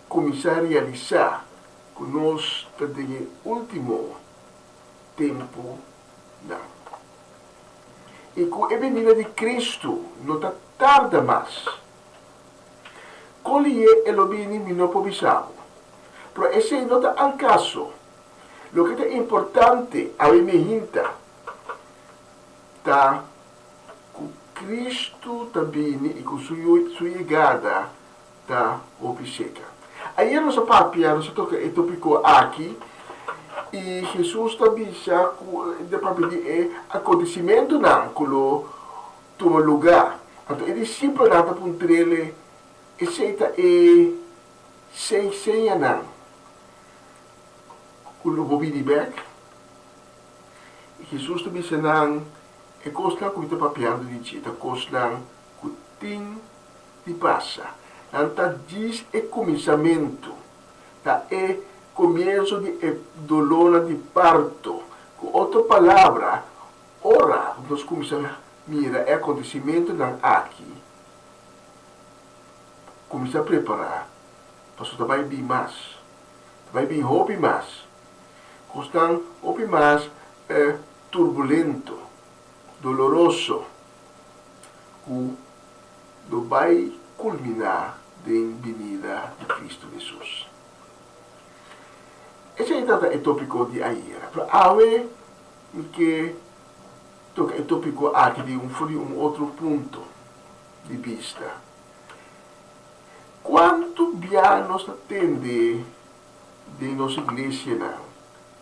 kuminsá realisá ku nos ta den e último tempunan i ku e binida di Kristu no ta tarda mas. Kon lihé e lo bini mi no por bisa bo, pero esei no ta al kaso. Loke ta importante awe mehinta ta ku Kristu ta bini i ku su su yegada ta hopi seka. Ayer nos a papia, nos a toka e topiko aki i Hesus ta bisa ku ta papia di e akontesimentunan ku lo tuma lugá. Anto e disipelnan ta puntr'el, Esei ta e señanan Ku lo bo bini bek? I Hesus ta bisa nan, E kosnan ku mi ta papiando di dje ta kosnan ku tin di pasa. Nan ta djis e kuminsamentu, ta e komienso di e dolónan di parto. Ku otro palabra, ora nos kuminsá mira e akontesimentunan aki, kuminsá prepará, pasobra ta bai bin mas. Bai bin hopi mas. Kosnan hopi mas turbulento, doloroso, ku lo bai kulminá den binida di Kristu Hesus. Esei tabata e tópiko di ayera, pero awe mi ke toka e tópiko aki di un for di un otro punto di bista. Kuantu bia nos ta tende den nos iglesianan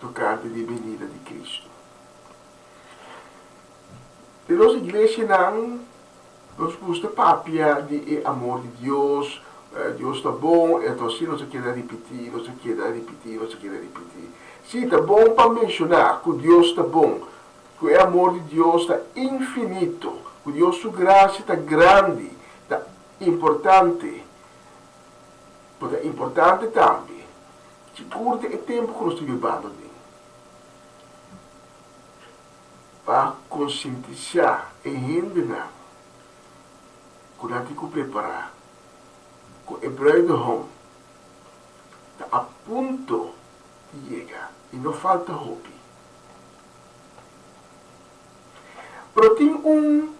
tokante di benida di Kristu? Den nos iglesianan nos gusta papia di e amor di Dios, Dios ta bon, e ta asina, nos ta keda ripití, nos ta keda ripití, nos ta keda ripití. Sí, ta bon pa menshoná ku Dios ta bon, ku e amor di Dios ta infinito, ku Dios su grasia ta grandi, ta Importante, Bo ta importante tambe, sigur den e tempu ku nos ta bibando aden, pa konsientisá e hendenan ku nan tin ku prepará ku e bruidehom ta a punto di yega i no falta hopi. Pero tin un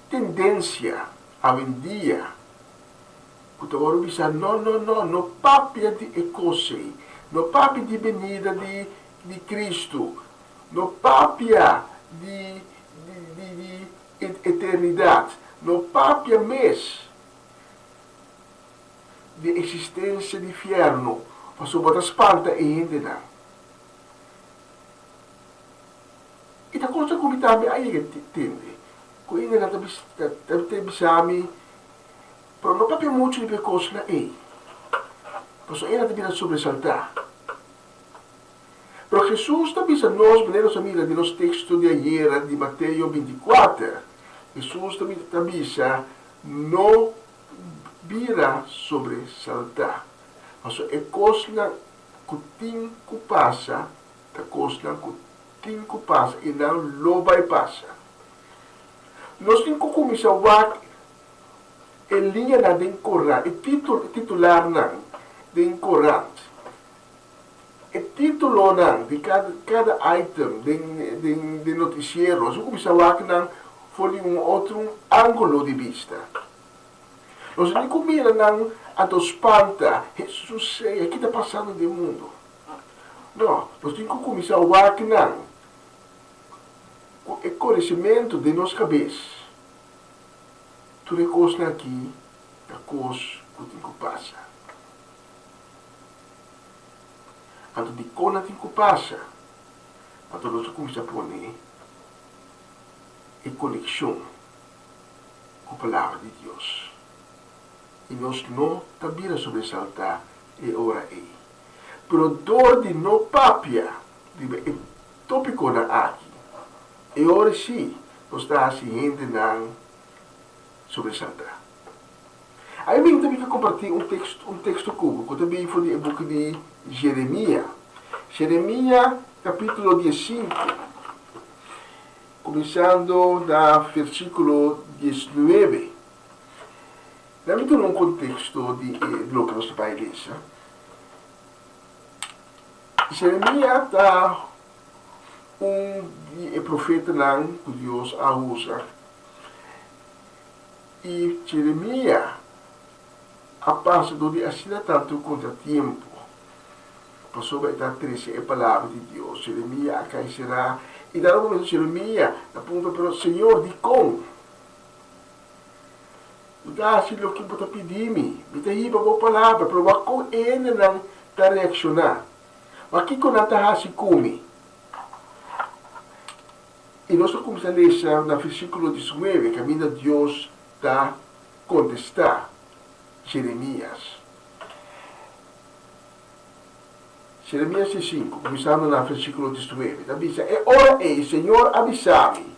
Tendensia awendia ku ta wòrdu bisa no no no no papia di e kos ei, no papia di benida di di Kristu, no papia di di di di eternidat, no papia mes di eksistensia di fièrnu, pasobra bo ta spanta e hendenan. tambe a yega tende ku hendenan ta ta bisa mi, pero no papia muchu riba e kosnan ei, pasobra e nan ta bira sobresaltá. Pero Hesus ta bisa nos, manera nos a mira den nos teksto di ayera di Mateo bintikuater, Hesus ta bisa, No bira sobresaltá, pasobra e kosnan ku tin ku pasa ta kosnan ku tin ku pasa i nan lo bai pasa. Nos tin ku kuminsá wak e liñanan den korant, e titularnan den korant. E títulonan di kada kada item den den den notisiero, nos a kuminsá wak nan for di un otro ángulo di bista. Nos a tin ku mira nan anto spanta, Hesus sea, ki ta pasando den mundu? No, nos tin ku kuminsá wak nan ku e konosementu den nos kabes. Tur e kosnan aki ta kos ku tin ku pasa. Anto dikon nan tin ku pasa? Anto nos a kuminsá pone e konekshon ku Palabra di Dios. I nos no ta bira sobresaltá e ora ei. Pero dor di no papia riba e tópikonan aki, e ora sí nos ta hasi hendenan sobresaltá. Ai mi ta bin kompartí un teksto, un teksto ku bo ku ta bin for di e buki di Jeremia. Jeremia kapítulo diesinku, kuminsando na versíkulo diesnuebe. Nan mi duna un konteksto di e loke nos ta bai lesa. Jeremia ta un di e profetanan ku Dios a usa. I Jeremia a pasa dor di asina tantu kontratiempo, pasobra e ta trese e palabra di Dios. Jeremia a kai será, i na un momento Jeremia ta puntra, Pero Señor, dikon? Mi ta hasi loke bo ta pidi mi, mi ta hiba bo palabra, pero wak kon e hendenan ta reakshoná? Wak kiko nan ta hasi ku mi? I nos ta kuminsá lesa na versíkulo diesnuebe kaminda Dios ta kontestá Jeremias. Jeremias diesinku, kuminsando na versíkulo diesnuebe, ta bisa, E ora ei Señor a bisa mi,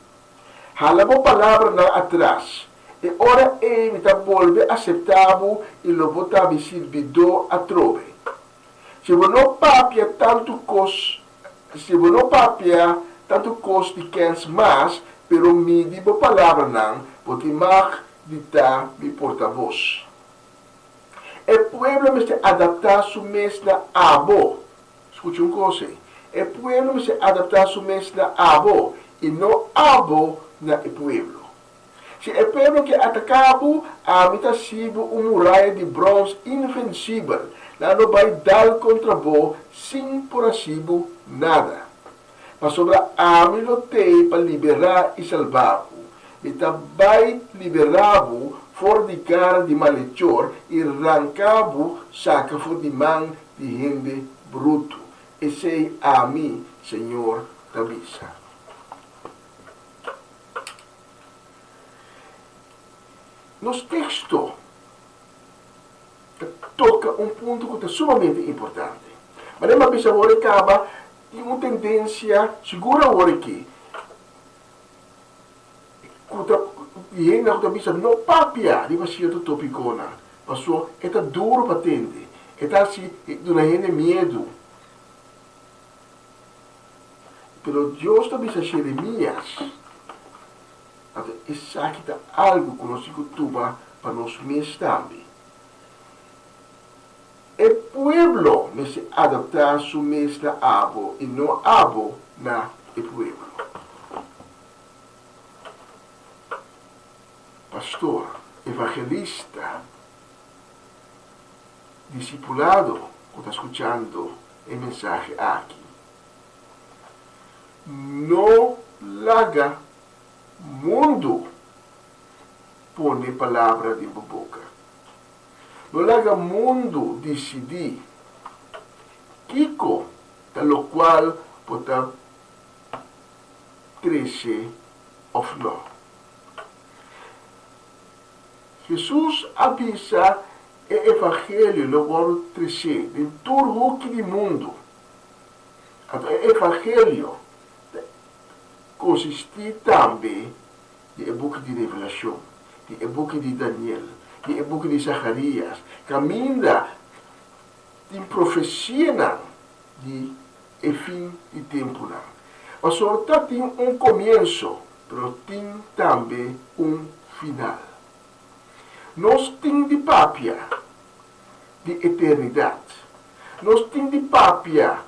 Hala bo palabranan atras, e ora ei mi ta bolbe aseptá bo i lo bo ta mi sirbidó atrobe. Si bo no papia tantu kos, si bo no papia tantu kos di kens mas, pero midi bo palabranan, bo tin mag di ta mi portabos. E pueblo mester adaptá su mes na abo. Skucha un kos ei. E pueblo mester adaptá su mes na abo i no abo na e pueblo. Si e pueblo ke ataká bo, ami ta hasi bo un muraya di bròns invensibel. Nan lo bai dal kontra bo sin por hasi bo nada. Pasobra ami lo t'ei pa liberá i salbá bo. Mi ta bai liberá bo for di gara di malechor i ranka bo saka for di man di hende brutu. Esei ami, Señor, ta bisa. Nos teksto ta toka un punto ku ta sumamente importante. Manera mi a bisa awor e kaba, tin un tendensia, sigur awor aki, ku ta di hendenan ku ta bisa no papia riba sierto topikonan, pasobra e ta duru pa tende, e ta hasi duna hende miedu. Pero Dios ta bisa Jeremias, Anto esaki ta algu ku nos tin ku tuma pa nos mes tambe. E pueblo mester adaptá su mes na abo i no abo na e pueblo. Pastor, evangelista, disipulado ku ta skuchando e mensahe aki, No laga mundu pone palabra den bo boka. No laga mundu disidí kiko ta lokual bo ta. trese òf nò. Hesus a bisa e evangelio lo wòrdu tresé den tur huki di mundu. Anto e evangelio ta konsistí tambe di e buki di Revelashon, di e buki di Daniel, di e buki di Zacharias, kaminda tin profesianan di e fin di tempunan. Pasobra ta tin un komienso, pero tin tambe un final. Nos tin di papia di eternidat. Nos tin di papia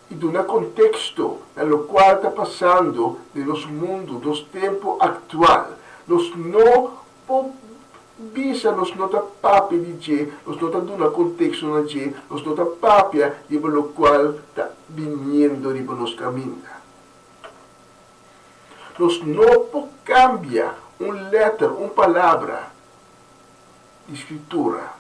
i duna konteksto na lokual ta pasando den nos mundu, nos tempu aktual. Nos no por bisa nos no ta papia di dje, nos no ta duna konteksto na dje, nos no ta papia riba lokual ta biniendo riba nos kaminda. Nos no por kambia un lèter, un palabra di Skritura.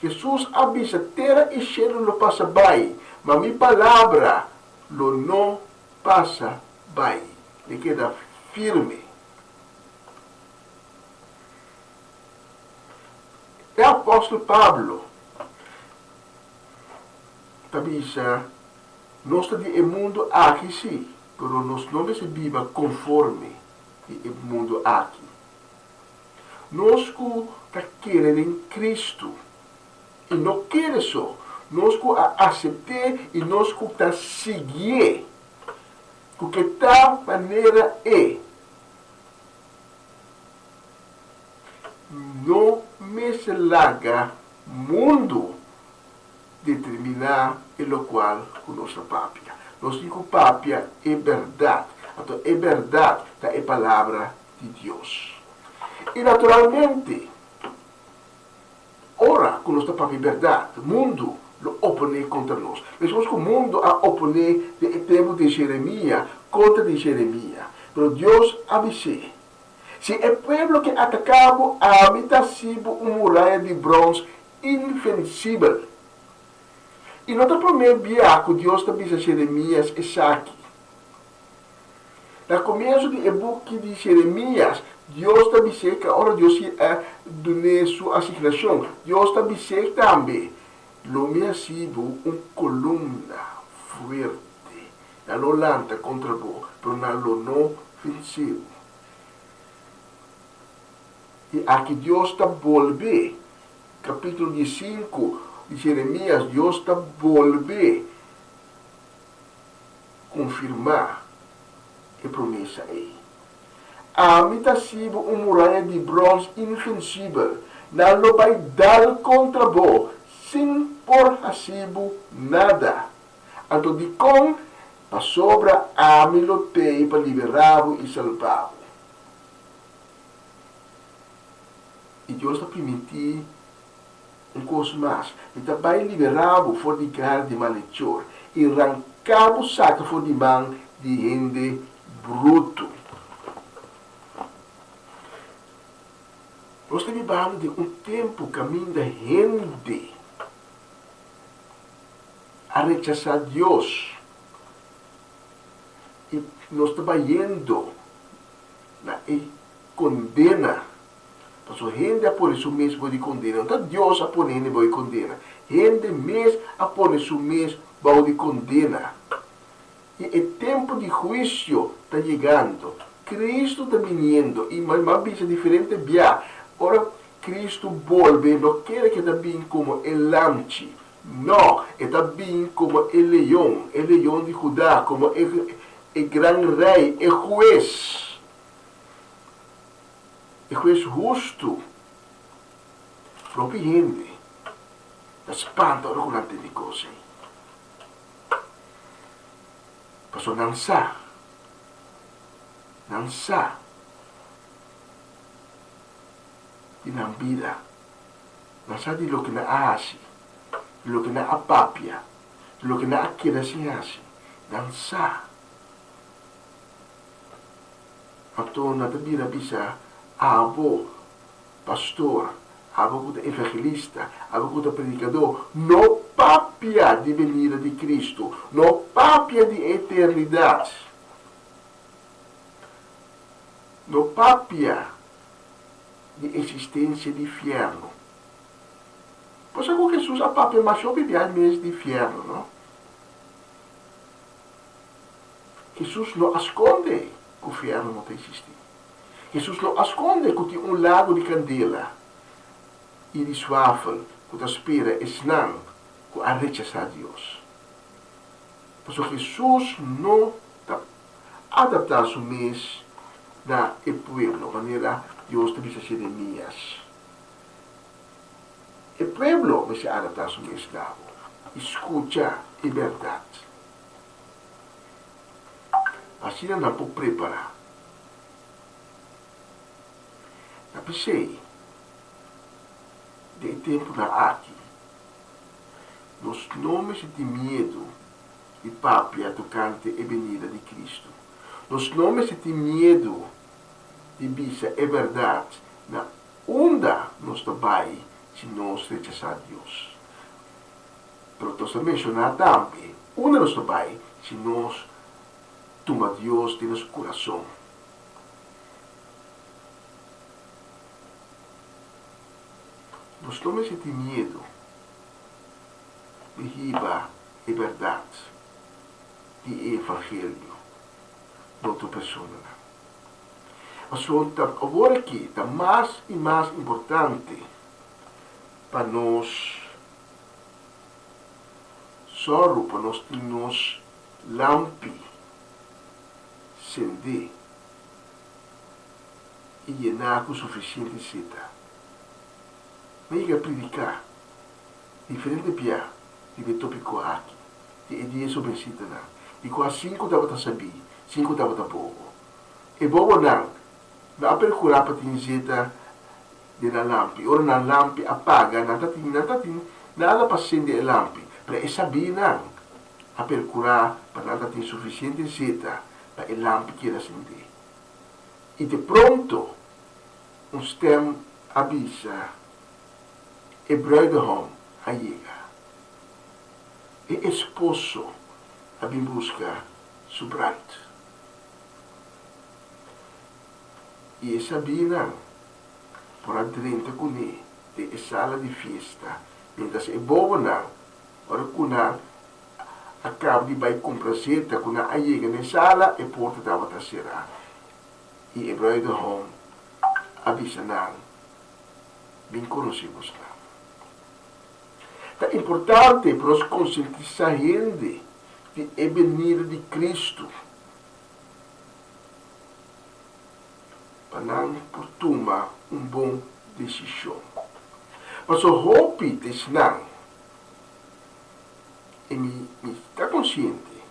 Hesus a bisa, Tera i shelu lo pasa bai, ma mi palabra lo no pasa bai. E keda firme. E apòstel Pablo ta bisa, Nos ta di e mundu aki sí, pero nos no mester biba konforme di e mundu aki. Nos ku ta kere den Kristu, i no kere so, nos ku a asept'é i nos ku ta siguié, ku ke ta manera e, no mester laga mundu determiná e lokual ku nos ta papia. Nos tin ku papia e bèrdat. Anto e bèrdat ta e Palabra di Dios. I naturalmente, ora ku nos ta papia e bèrdat, mundu lo oponé kontra nos. Meskos ku mundu a oponé den e tempu di Jeremia kontra di Jeremia. Pero Dios a bis'é, Si e pueblo ke ataká bo, ami ta hasi bo un muraya di bròns Infensibel. I no ta promé bia ku Dios ta bisa Jeremias esaki. Na komienso di e buki di Jeremias, Dios ta bis'é ku ora Dios a dun'é su asignashon, Dios ta bis'é tambe, Lo mi hasi bo un kolumna fuerte. Nan lo lanta kontra bo, pero nan lo no vensé bo. I aki Dios ta bolbe, kapítulo diesinku di Jeremias, Dios ta bolbe konfirmá e promesa ei. Ami ta hasi bo un muraya di bròns infensibel, nan lo bai dal kontra bo sin por hasi bo nada. Anto dikon? Pasobra ami lo t'ei pa liberá bo i salbá bo. I Dios ta primintí un kos mas, Mi ta bai liberá bo for di gara di malechor i ranká bo saka for di man di hende brutu. Nos ta bibando den un tempu kaminda hende a rechasá Dios i nos ta bayendo na e kondena. Pasobra hende a pone su mes bou di kondena. No ta Dios a pone hende bou di kondena. Hende mes a pone su mes bou di kondena. I e tempu di huisio ta yegando. Kristu ta biniendo. I mi a bisa diferente bia, ora Kristu bolbe, no kere ku e ta bin komo e lamchi. No, e ta bin komo e leon, e leon di Judá, komo e e gran rei, e hues, e hues hustu. Propio hende ta spanta ora ku nan tende kos ei, pasobra nan sa, nan sa di nan bida, nan sa di loke nan a hasi, di loke nan a papia. Loke nan a keda sin hasi, nan sa. Anto nan ta bira bisa, Abo, pastor, abo ku ta evangelista, abo ku ta predikadó, no papia di benida di Kristu, no papia di e eternidat. No papia di eksistensia di fièrnu. Bo sa ku Hesus a papia masha hopi biaha mes di fièrnu, no? Hesus no a skonde ku fièrnu no ta eksistí. Hesus no a skonde ku tin un lago di kandela i di swafel ku ta spera esnan ku a rechasá Dios. Pasobra Hesus no ta adaptá su mes na e pueblo, manera Dios ta bisa Jeremias. E pueblo mester adaptá su mes na bo i skucha e bèrdat. Asina nan por prepará. Ta p'esei, den e tempunan aki, nos no mester tin miedu di papia tokante e benida di Kristu. Nos no mester tin miedu di bisa e bèrdat na unda nos ta bai si nos rechasá Dios. Pero nos ta menshoná tambe unda nos ta bai si nos tuma Dios den nos kurason. Nos no mester tin miedu di hiba e bèrdat di e evangelio na otro personanan. Pasobra ta awor aki ta mas i mas importante pa nos sòru pa nos tin nos lampi sendé i yená ku sufisiente seta. Mi yega prediká diferente bia riba e tópiko aki di e dies hobensitanan, di kua sinku tabata sabí, sinku tabata bobo. E bobonan no a perkurá pa tin zeta den nan lampi. Ora nan lampi a paga, nan ta tin nan ta tin nada pa sende e lampi. Pero e sabínan a perkurá pa nan ta tin sufisiente zeta pa e lampi keda sendé. I de pronto un stèm a bisa, E bruidehom a yega. E esposo a bin buska su bruid. I e sabínan por a drenta kuné den e sala di fiesta, miéntras e bobonan, ora ku nan a kaba di bai kumpra zeta, ku nan a yega na e sala, e porta tabata será. I e bruidehom a bisa nan, Bin konosé bosnan. Ta importante pa nos konsientisá hende di e benida di Kristu, pa nan por tuma un bon desishon. Pasobra hopi ta esnan, i mi mi ta konsiente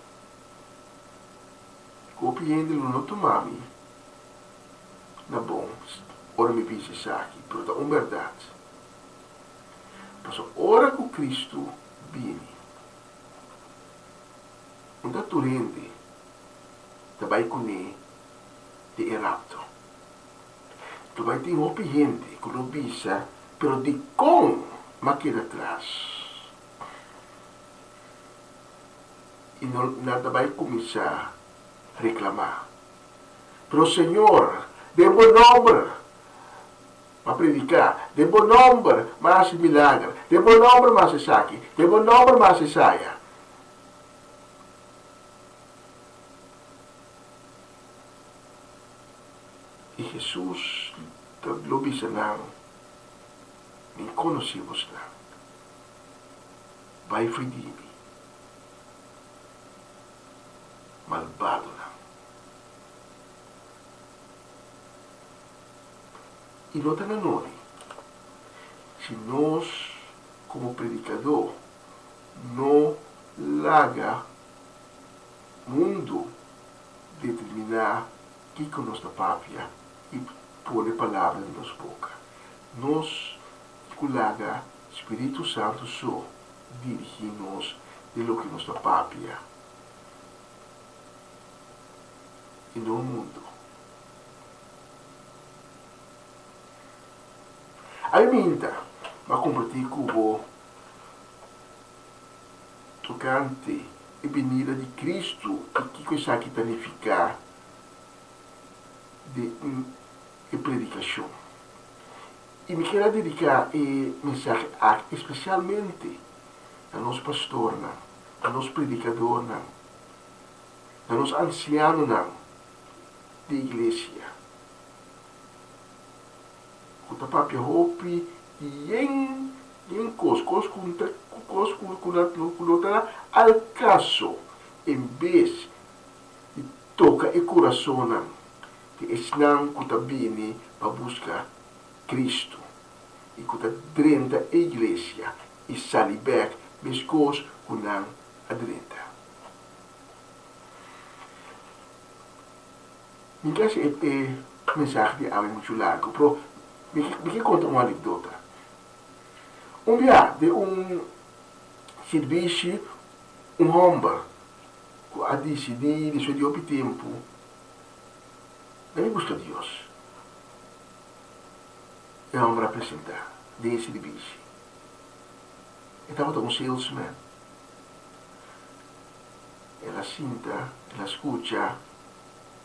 ku hopi hende lo no tuma mi na bon ora mi bisa esaki, pero ta un bèrdat. Pasobra ora ku Kristu bini, no ta tur hende ta bai kuné den e rapto. Ta bai tin hopi hende ku lo bisa, Pero dikon m'a keda tras? I no nan ta bai kuminsá reklamá, Pero Señor, den bo nòmber m'a prediká, den bo nòmber m'a hasi milager, den bo nòmber m'a hasi esaki, den bo nòmber m'a hasi esaya. I Hesus ta lo bisa nan, Mi konosé bosnan. Bai fo'i di mi, malbadonan. I no ta na nodi si nos komo predikadó no laga mundu determiná kiko nos ta papia i pone palabra den nos boka. Nos tin ku laga Spiritu Santu so dirigí nos den loke nos ta papia i no mundu. Ami minta m'a kompartí ku bo tokante e binida di Kristu i kiko esaki ta nifiká. Den e predikashon. I mi kier a dediká e mensahe aki espesialmente na nos pastornan, na nos predikadornan, na nos ansianonan di iglesia ku ta papia hopi di yen yen kos, kos ku ta kos ku ku no ta al kaso en bes di toka e kurasonnan di esnan ku ta bini pa buska Kristu i ku ta drenta e iglesia i sali bèk meskos ku nan a drenta. Mi ke hasi e mensahe di awe muchu largu, pero mi ke konta un anekdota. Un bia den un sirbishi un hòmber ku a disidí despues di hopi tempu na mi buska Dios. E hòmber a presentá den e sirbishi. E tabata un salesman. El a sinta, el a skucha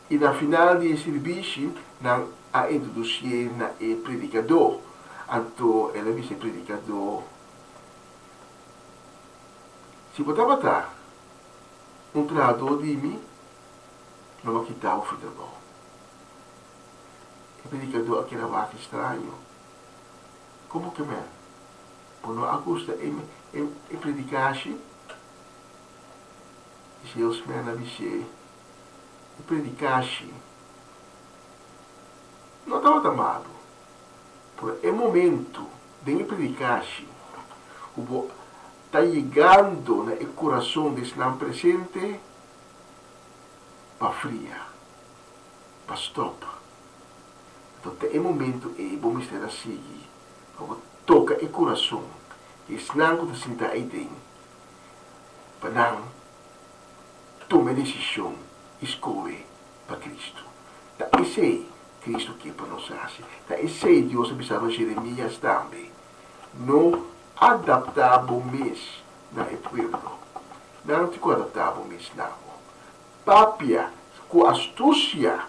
i na final di e sirbishi nan a introdusié na e predikadó. Anto el a bisa e predikadó, Si bo tabata un trahadó di mi, lo bo a kita bo for trabou. E predikadó a keda wak straño. Komo ke men? Bo no a gusta e e predikashi? E salesman a bis'é, E predikashi no tabata malu, pero e momento den e predikashi ku bo ta yegando na e kurason di esnan presente, pa fria, pa stòp. Anto te e momento ei bo mester a sigui pa bo toka e kurason di esnan ku ta sinta eiden pa nan tuma e desishon i skohe pa Kristu. Ta esei Kristu ke pa nos hasi. Ta esei Dios a bisa nos Jeremias tambe, No adaptá bo mes na e pueblo. Nan no tin ku adaptá bo mes na bo. Papia ku astusia,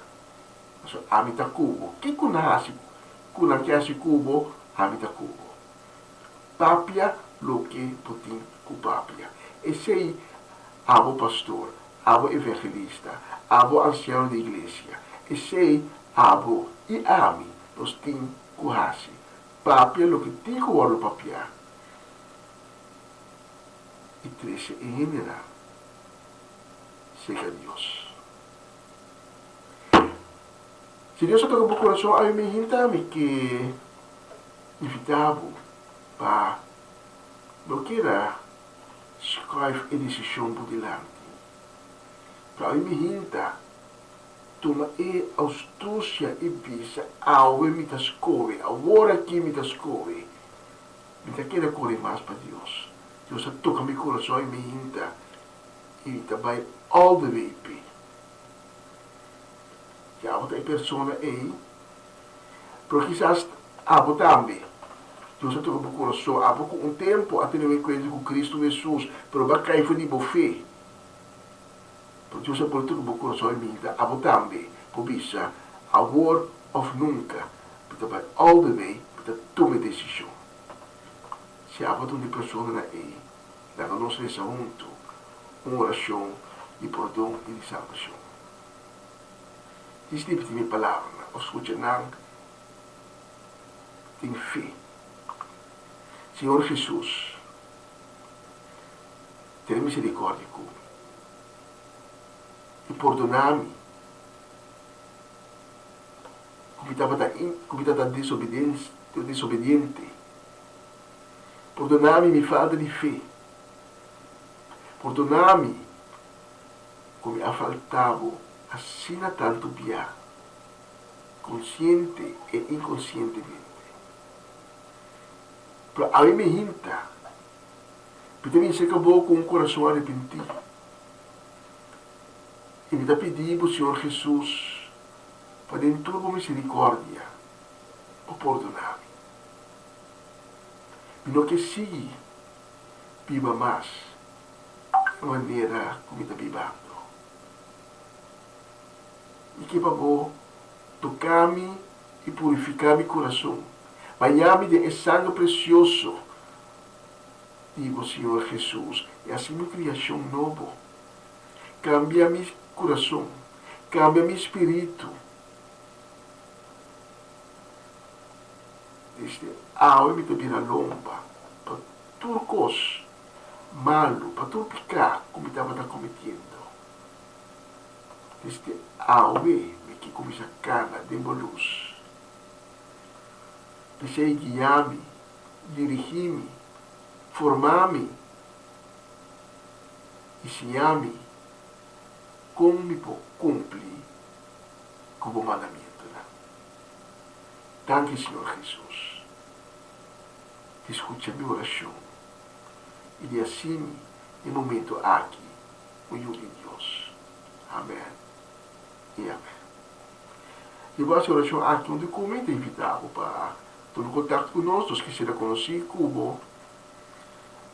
pasobra ami ta ku bo. Kiko nan hasi ku nan ke hasi ku bo, ami ta ku bo. Papia loke bo tin ku papia. Esei abo pastor, abo evangelista, abo ansiano di iglesia, esei abo i ami nos tin ku hasi. Papia loke tin ku wòrdu papiá i trese e hendenan serka Dios. Si Dios a toka bo kurason, ami mi hinta mi ke invitá bo pa no keda skuif e desishon bo dilanti. Pero ami mi hinta Tuma e austusia i bisa, Awe mi ta skohe, awor aki mi ta skohe. Mi ta keda kore mas pa Dios. Dios a toka mi kurason i mi hinta i mi ta bai all the way p'e. Si abo ta e persona ei, pero kisas abo tambe, Dios a toka bo kurason, abo ku un tempu a tene un enkuentro ku Kristu Hesus, pero bo a kai for di bo fe. Pero Dios a pone tur bo kurason i minta abo tambe por bisa awor of nunka mi ta bai all the way mi ta tuma e desishon. Si abo ta un di personanan ei laga nos resa huntu un orashon di pordon i di salbashon. Djis ripiti mi palabranan of skucha nan den fe. Señor Jesus. Tene misericordia cu mi i pordona mi cu mi tabata cu mi tabata desobediente. Pordona mi mi falta di fe. Pordona mi cu mi a falta bo asina tanto bia, consciente e inconcientemente. Pero awe mi hinta. Mi ta bin serka bo ku un kurason arepentí, i mi ta pidi bo, Señor Hesus, pa den tur bo miserikòrdia bo pordoná mi. Mi no ke sigui biba mas e manera ku mi ta bibando. Mi ke pa bo. Toka mi i purifiká mi kurason. Baña mi den e sanger presioso di bo Señor Hesus i hasi mi kriashon nobo. Kambia mi kurason, kambia mi spiritu. Desde awe mi ta bira lomba pa tur kos malu, pa tur piká ku mi tabata kometiendo. Desde awe mi ke kuminsá kana den bo lus. P'esei guia mi, dirigí mi, formá mi i siña mi kon mi por kumpli ku bo mandamientonan. Danki Señor Hesus di skucha mi orashon i di hasi mi e momento aki un yu di Dios. Amen i amen. Si bo hasi orashon aki huntu ku mi, ta invita bo pa tuma kontakto ku nos. Nos kisiera konosí ku bo,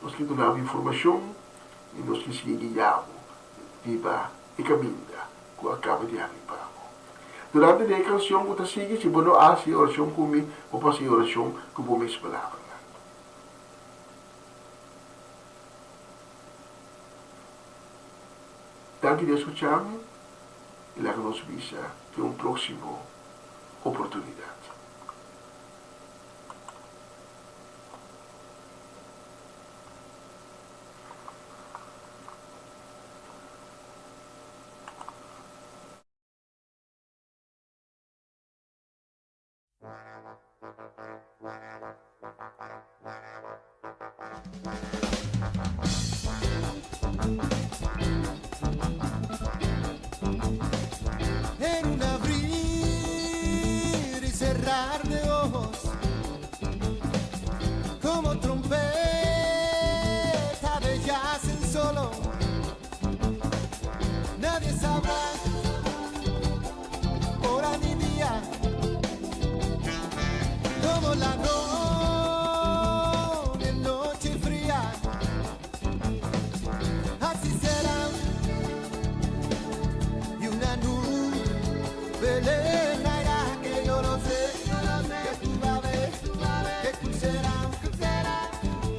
nos ke duna bo informashon i nos ke sigui guia bo riba e kaminda ku a kaba di habri pa bo. Durante di e kanshon ku ta sigui, si bo no a hasi e orashon ku mi, bo por hasi e orashon ku bo mes palabranan. Danki di a skucha mi i laga nos bisa den un próksimo oportunidat. En un abrir y cerrar de ojos, como trompeta de jazz en solo, nadie sabrá hora ni día, como ladrón en noche fría, así será, y una nube le caerá, que yo no sé, que tú vas a ver, que tú serás,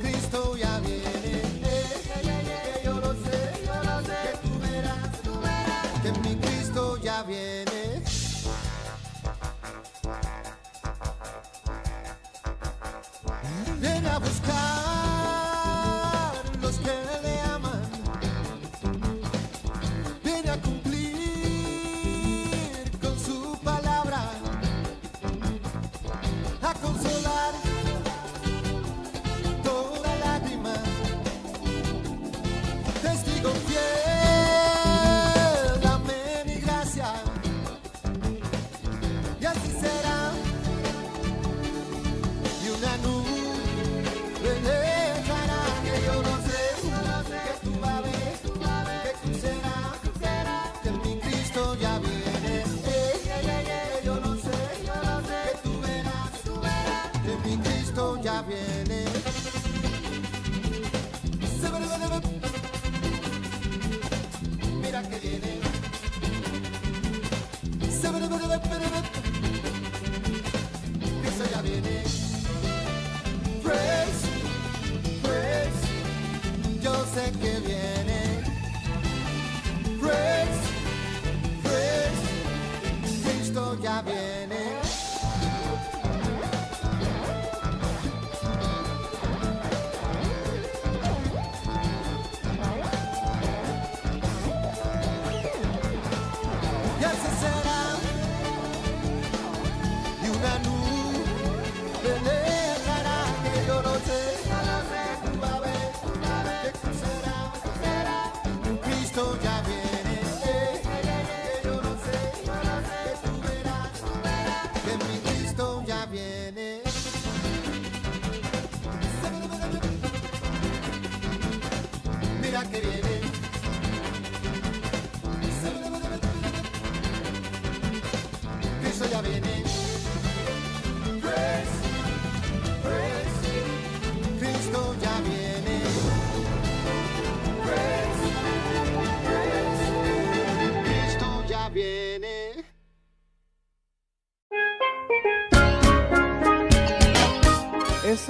Cristo ya viene, que yo lo sé, que tú verás, que mi Cristo ya viene. Viene a buscar los que le aman, viene a cumplir con su palabra, a consolar toda lágrima, testigo fiel, amén y gracia, y así será, y una nube le caerá, que yo no sé, que tú vas a ver, que tú serás, que mi Cristo ya viene, que yo no sé, que tú verás, que mi Cristo ya viene. Mira que viene. Cristo ya viene. Praise, praise, yo sé que viene. Praise, praise, Cristo ya viene. Y así será, y una nube le caerá, que yo no sé, que tú vas a ver, que tú serás, Cristo ya viene, que yo no sé, que tú verás, que mi Cristo ya viene. Mira que viene. Cristo ya viene. Praise, praise, Cristo ya viene. Praise, praise, Cristo ya viene.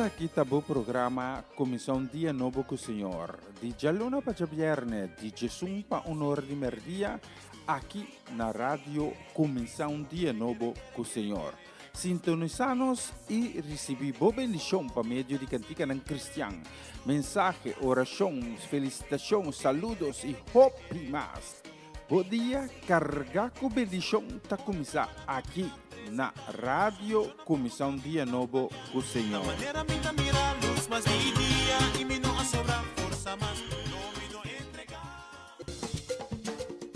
Esaki ta bo programa Kuminsá un Dia Nobo ku Señor, di djaluna pa djabièrnè di djesun pa un or di mèrdia, aki na Radio Kuminsá un Dia Nobo ku Señor. Sintonisá nos i risibí bo bendishon pa medio di kantikanan kristian, mensahe, orashon, felisitashon, saludos i hopi mas. Bo dia kargá ku bendishon ta kuminsá aki na Radio Kuminsá un Dia Nobo ku Señor. Manera mi ta mira lus mas di dia i mi no a sobra forsa mas, no mi no entregá.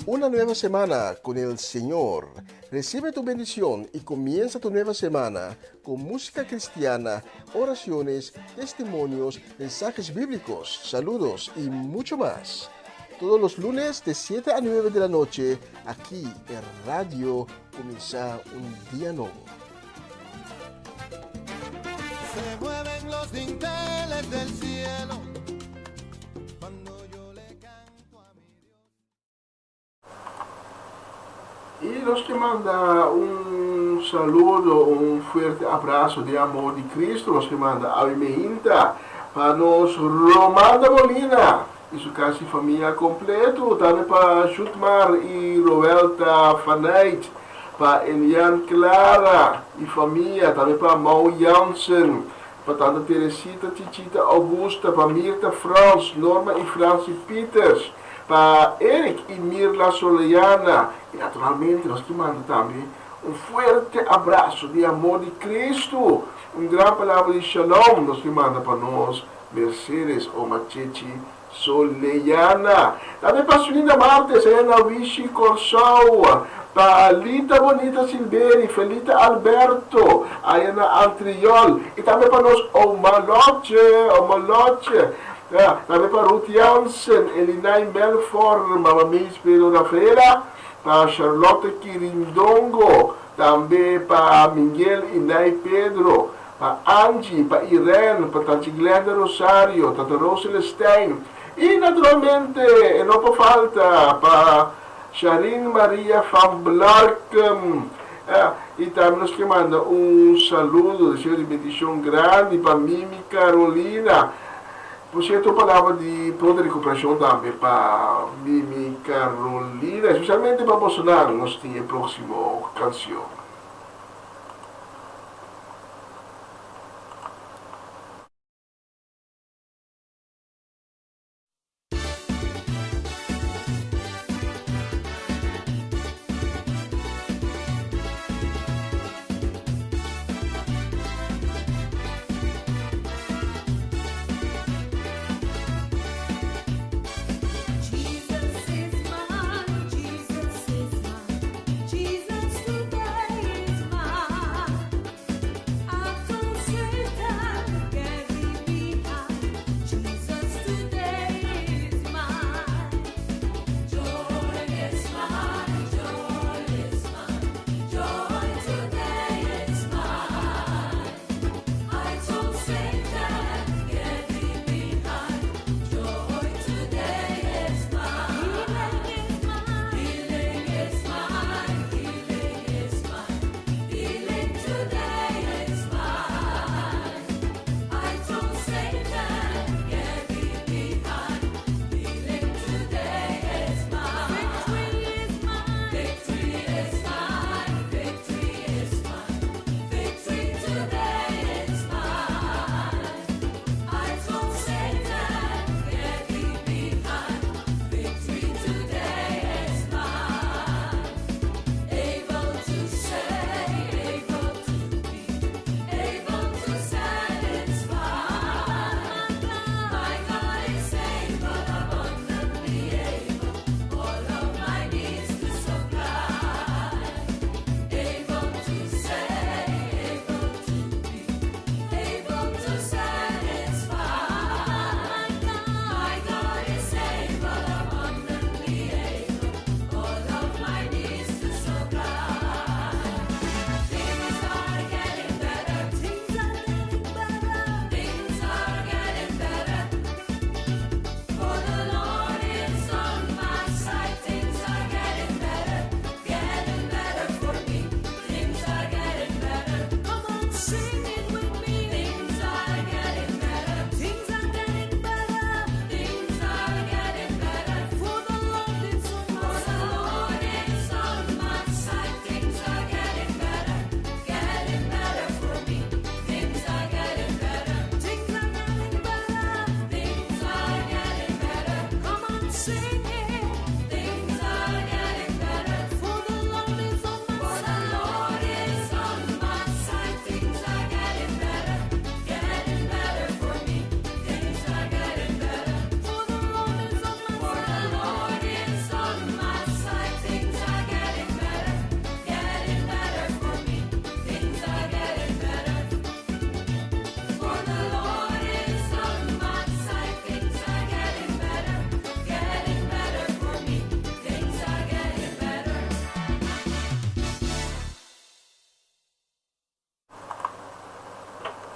Una nueva semana con el Señor. Recibe tu bendición y comienza tu nueva semana con música cristiana, oraciones, testimonios, mensajes bíblicos, saludos y mucho más. Todos los lunes de 7 a 9 de la noche, aquí en Radio Comienza un Día Nuevo. Se mueven los dinteles del cielo cuando yo le canto a mi Dios. Y nos ke manda un saludo, un fuerte abrazo di amor di Cristo nos ke manda awe meinta pa nos Romanda Molina y su casi famia completo, tambe pa Jutmar y Roelta Faneit, pa Elian Clara y famia, tambe pa Mau Jansen, pa tanta Teresita Chichita Augusta, pa Mirta Frans, Norma y Franci Pieters, pa Eric y Mirla Soleana y naturalmente nos ke manda tambe un fuerte abrazo di amor di Cristo, un gran palabra di shalom nos ke manda pa nos Mercedes Oma Chechi Soleana. Tambe pa Sulinda Martes aya na Wishi Kòrsou, pa Lita Bonita Silberi, Felita Alberto aya na Antriol y tambe pa nos Oma Lotje, Oma Lotje. Tambe pa Ruth Jansen, Elinay Melfor, Mama Meis Pedro Rafaela, pa Charlotte Kirindongo, tambe pa Miguel y Nay Pedro, pa Angie, pa Irene, pa Tanchi Glenda Rosario, Tata Rose Celestijn y naturalmente e no por falta pa Sharin Maria van Blarkum. Y tambe nos ke manda un saludo, deseo di bendicion grandi pa Mimi Carolina. Por cierto un palabra di pronta recuperacion tambe pa Mimi Carolina, especialmente pa bosonan. Nos tin e proximo cancion. Jesus is mine, Jesus is mine, Jesus today.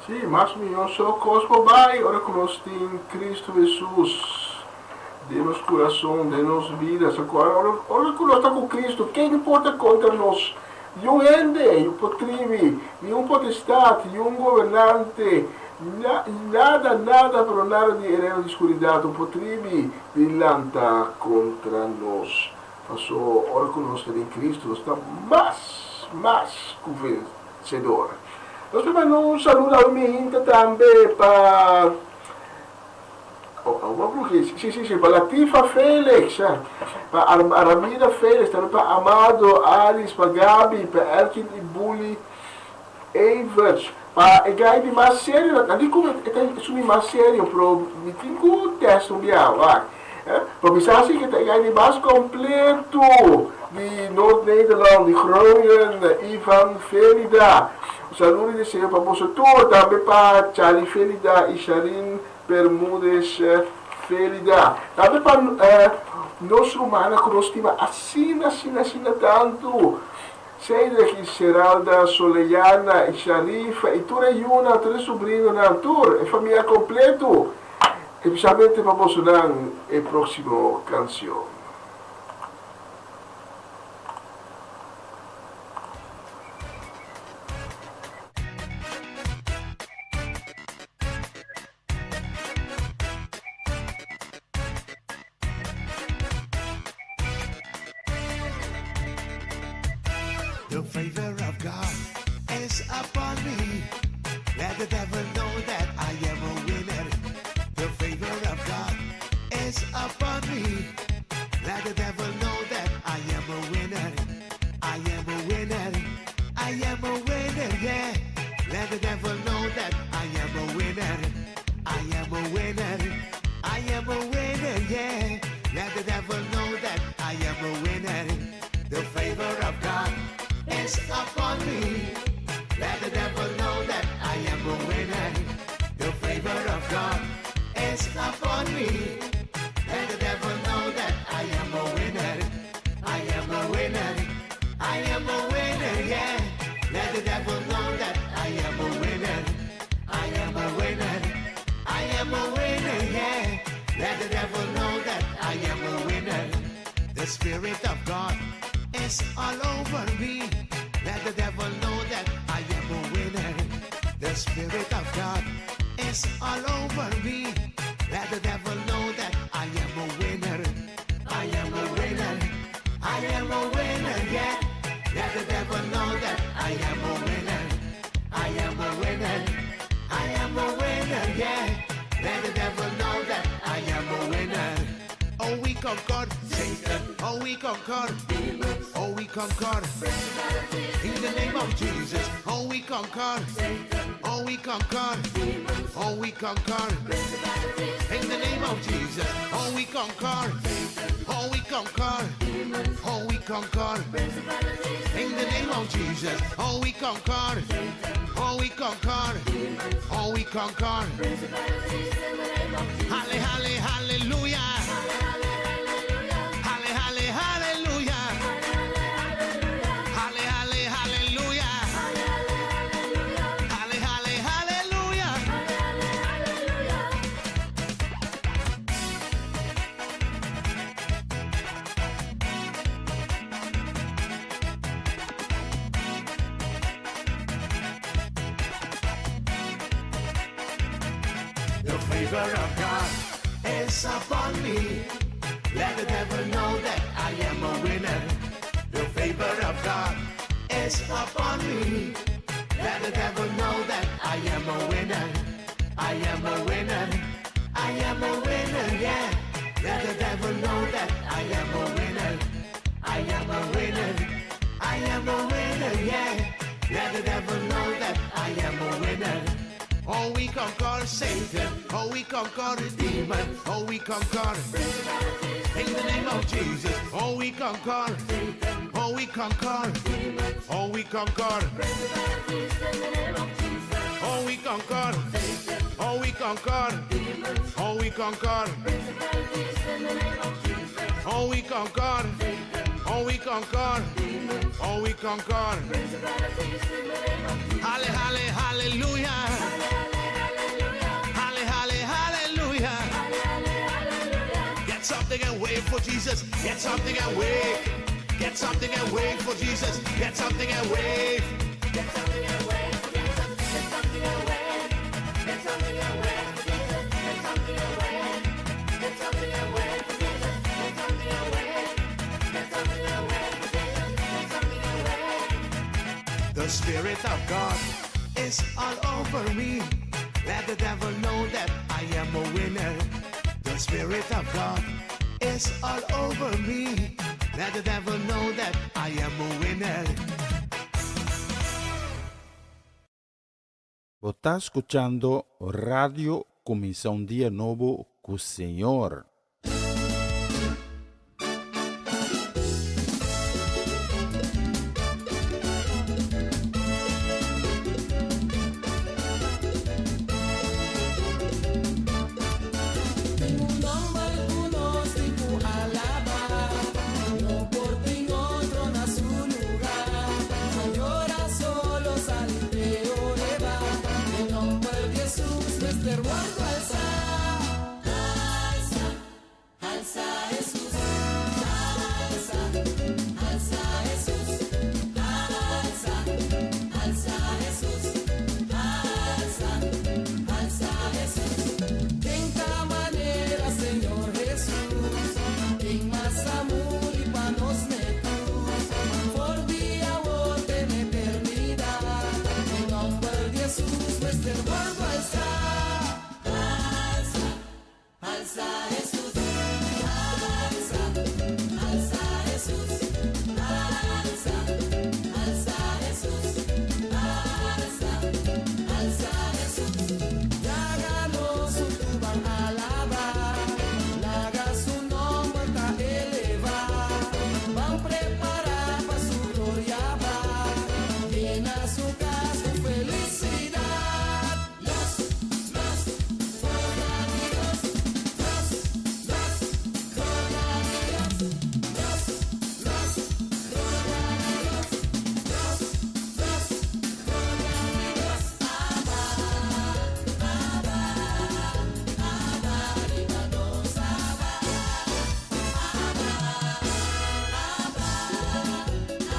Sí, mas mihó so kos por bai ora ku nos tin Kristu Hesus den nos kurason, den nos bida. So ku ora ora ku nos ta ku Kristu, ken por ta kontra nos? Niun hende, niun por tribi, niun potestat, niun gobernante, na nada, nada, pero nada di e reino di skuridat no por tribi di lanta kontra nos. Paso ora ku nos ta den Kristu, nos ta mas, mas ku vensedor. Nos ta manda un saludo awe mi hinta tambe pa oh, sí, sí, sí, pa Latifa Felix, pa Aramida Felix, tambe pa Amado, Alice, pa Gabi, pa Elkin y Bully Everts, pa e guy di mas serio, nan di ku e ta sumi mas serio, pero mi tin ku test un bia, wak. Pero mi sa si ku ta e guy di mas kompleto di Noord Nederland, di Groningen, Ivan Felida. Un saludo y deseo pa boso tur, tambe pa Charlie Felida y Sharin Bermudez Felida. Tambe pa nos rumannan ku nos stima asina, asina, asina tantu. Cedric y Seralda, Soleyana y Sharifa y tur e yunan, tur e subrinonan, tur e famia completo. Especialmente pa bosonan e proximo cancion. The favor of God is upon me. Let the devil know that I am a winner. The favor of God is upon me. Let the devil know that I am a winner. I am a winner. I am a winner, yeah. Let the devil know that I am a winner. I am a winner. I am a winner, yeah. Let the devil know that I am a winner. The favor of God is upon me. Let the devil know that I am a winner. The favor of God is upon me. Let the devil know that I am a winner. I am a winner. I am a winner, yeah. Let the devil know that I am a winner. I am a winner. I am a winner, yeah. Let the devil know that I am a winner. The Spirit of God is all over me. Let the devil know that I am a winner. The Spirit of God is all over me. Let the devil know that I am a winner. I am a winner. I am a winner, yeah. Let the devil know that I am a winner. I am a winner. I am a winner, yeah. Let the devil know that I am a winner. Oh, we conquer Satan. Oh, we conquer demons. Oh, we conquer in the name of Jesus. Oh, we conquer Satan. Oh, we conquer demons. Oh, we conquer in the name of Jesus. Oh, we conquer Satan. Oh, we conquer demons. Oh, we conquer in the name of Jesus. Oh, we conquer Satan. Oh, we conquer demons. Oh, we conquer Halle, halle, hallelujah. Halle, halle, hallelujah. Halle, halle, hallelujah. Halle, halle, hallelujah. The favor of God is upon me. Let the devil know that I am a winner. The favor of God is upon me. Let the devil know that I am a winner. I am a winner. I am a winner, yeah. Let the devil know that I am a winner. I am a winner. I am a winner, yeah. Let the devil know that I am a winner. Oh, we conquer Satan. Oh, we conquer the demon. Oh, we conquer in the name of Jesus. Oh, we conquer. Oh, we conquer. Oh, we conquer. Oh, we conquer. Oh, we conquer. Oh, we conquer. Oh, we conquer. Oh, we conquer. Oh, we conquer. Halle, halle, hallelujah. something and wait for Jesus. Get something and wait. Get something and wait for Jesus. Get something and wait. Get something and wait for Jesus. Get something and wait. Get something and wait for Jesus. Get something and wait. Get something and wait for Jesus. Get something and wait. Get something and wait for Jesus. Get something and wait. The Spirit of God is all over me. Let the devil know that I am a winner. The Spirit of God is all over me. Let the devil know that I am a winner. Bo ta skuchando Radio Kuminsá un Dia Nobo ku Señor. Tin un nòmber ku nos tin ku alabá, no por tin otro na su lugá. Yora solo sali elevá, e nòmber di Hesus mester wòrdu alsá. Alsa, alsa Hesus, alsa, alsa Hesus, alsa, alsa Hesus, alsa, alsa Hesus. Den ta manera, Señor Hesus, ken mas a muri pa nos na krus. For di awor te eternidat, e nòmber di Hesus, mester wòrdu alsá. Alsa, alsa Hesus, alsa, alsa Hesus, alsa, alsa Hesus, alsa, alsa Hesus. Laga nos huntu ban alabá, laga su nòmber ta elevá. Ban prepará pa su gloria va, yena su kas ku felisidat. Lus, lus, gloria a Dios. Lus, lus, gloria a Dios. Lus, lus, gloria a Dios. Lus, lus, gloria a Dios. Abba, Abba, Abba, riba nos Abba. Abba, Abba,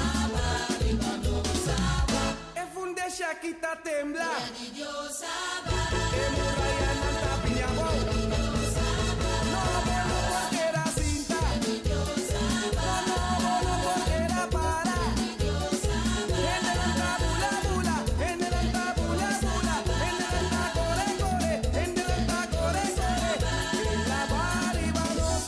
Abba, riba nos Abba. E fundeshi aki ta tembla. Dios Abba, E murayanan ta bini abou. No, bo no por keda sinta. Dios Abba, No, no, bo no por keda para. Dios Abba, Hendenan ta bula bula, hendenan ta bula bula, hendenan ta kore kore, hendenan ta kore kore. El a baha riba nos,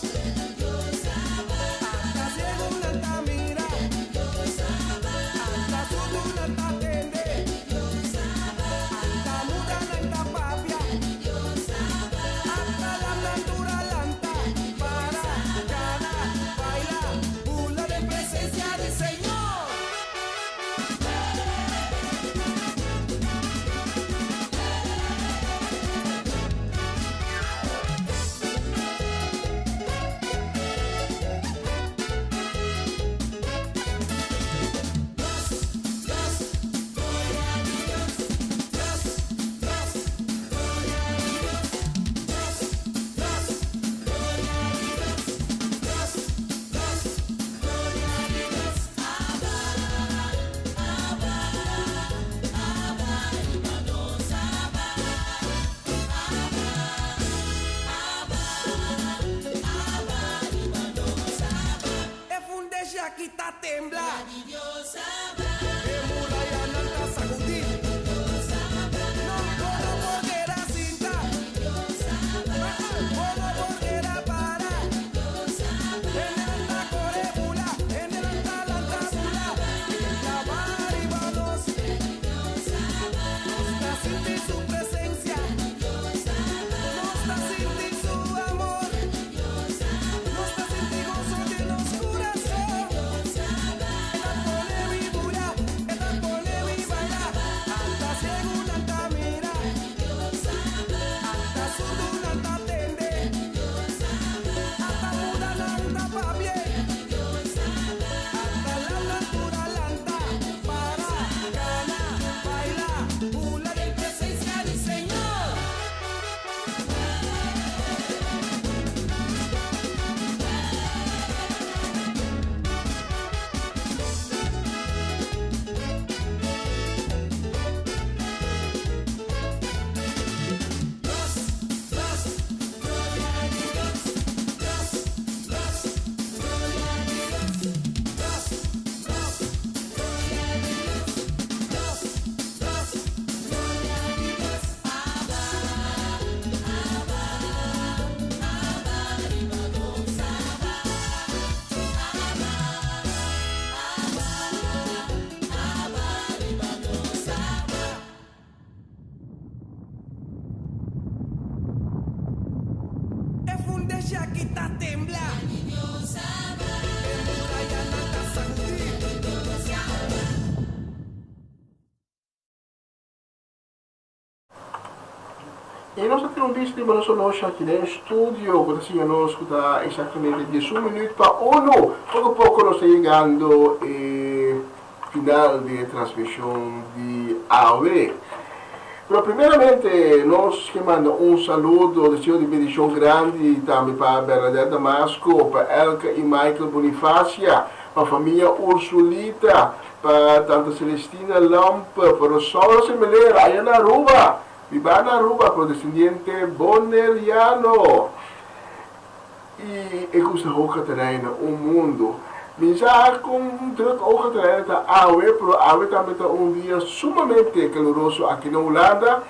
Dios Abba, asta siegunan ta mira, Dios Abba, asta surdunan ta tende, Dios Abba, asta mudanan ta papia, Dios Abba, asta lamnan tur a lanta, para, kana, baila, bula den presensia di Señor. Lus, gloria a Dios. Lus, lus, gloria a Dios. Lus, lus, gloria a Dios. Lus, lus, gloria a Dios. Abba, Abba, Abba, riba nos Abba. Abba, Abba, Abba, riba nos Abba. E fundeshi aki ta tembla, Dios Abba, e murayanan ta sakudí. Dios Abba, No, bo no por keda sinta, Dios Abba, bo no por keda para. Dios Abba. Hendenan ta kore bula, hendenan ta lanta bula. El a baha riba nos, Dios Abba, nos ta sinti su presensia, Dios Abba, nos ta sinti su amor, Dios Abba, nos ta sinti goso den nos kurason. Dios Abba, El a pone mi bula, Iglesia aki ta tembla. E murayanan ta sagudí. I nos a tin un bista riba nos oloshi aki den studio ku ta siña nos ku ta eksaktamente diesun minüt pa unu. Poko poko nos ta yegando e final di e transmishon di awe. Pero primeramente nos ke manda un saludo, deseo di bendishon grandi tambe pa Bernadette Damasco, pa Elka i Michael Bonifacia, pa famia Ursulita, Pa Tanta Celestina Lampe, pa Rosaura Semelera, aya na Aruba, biba na Aruba, pero descendiente Boneriano. I e gusta hoog Caterijne, un mundo. Mi sa con druk hoog Caterijne ta awe, pero awe tambe ta un dia sumamente caluroso aki na Hulanda.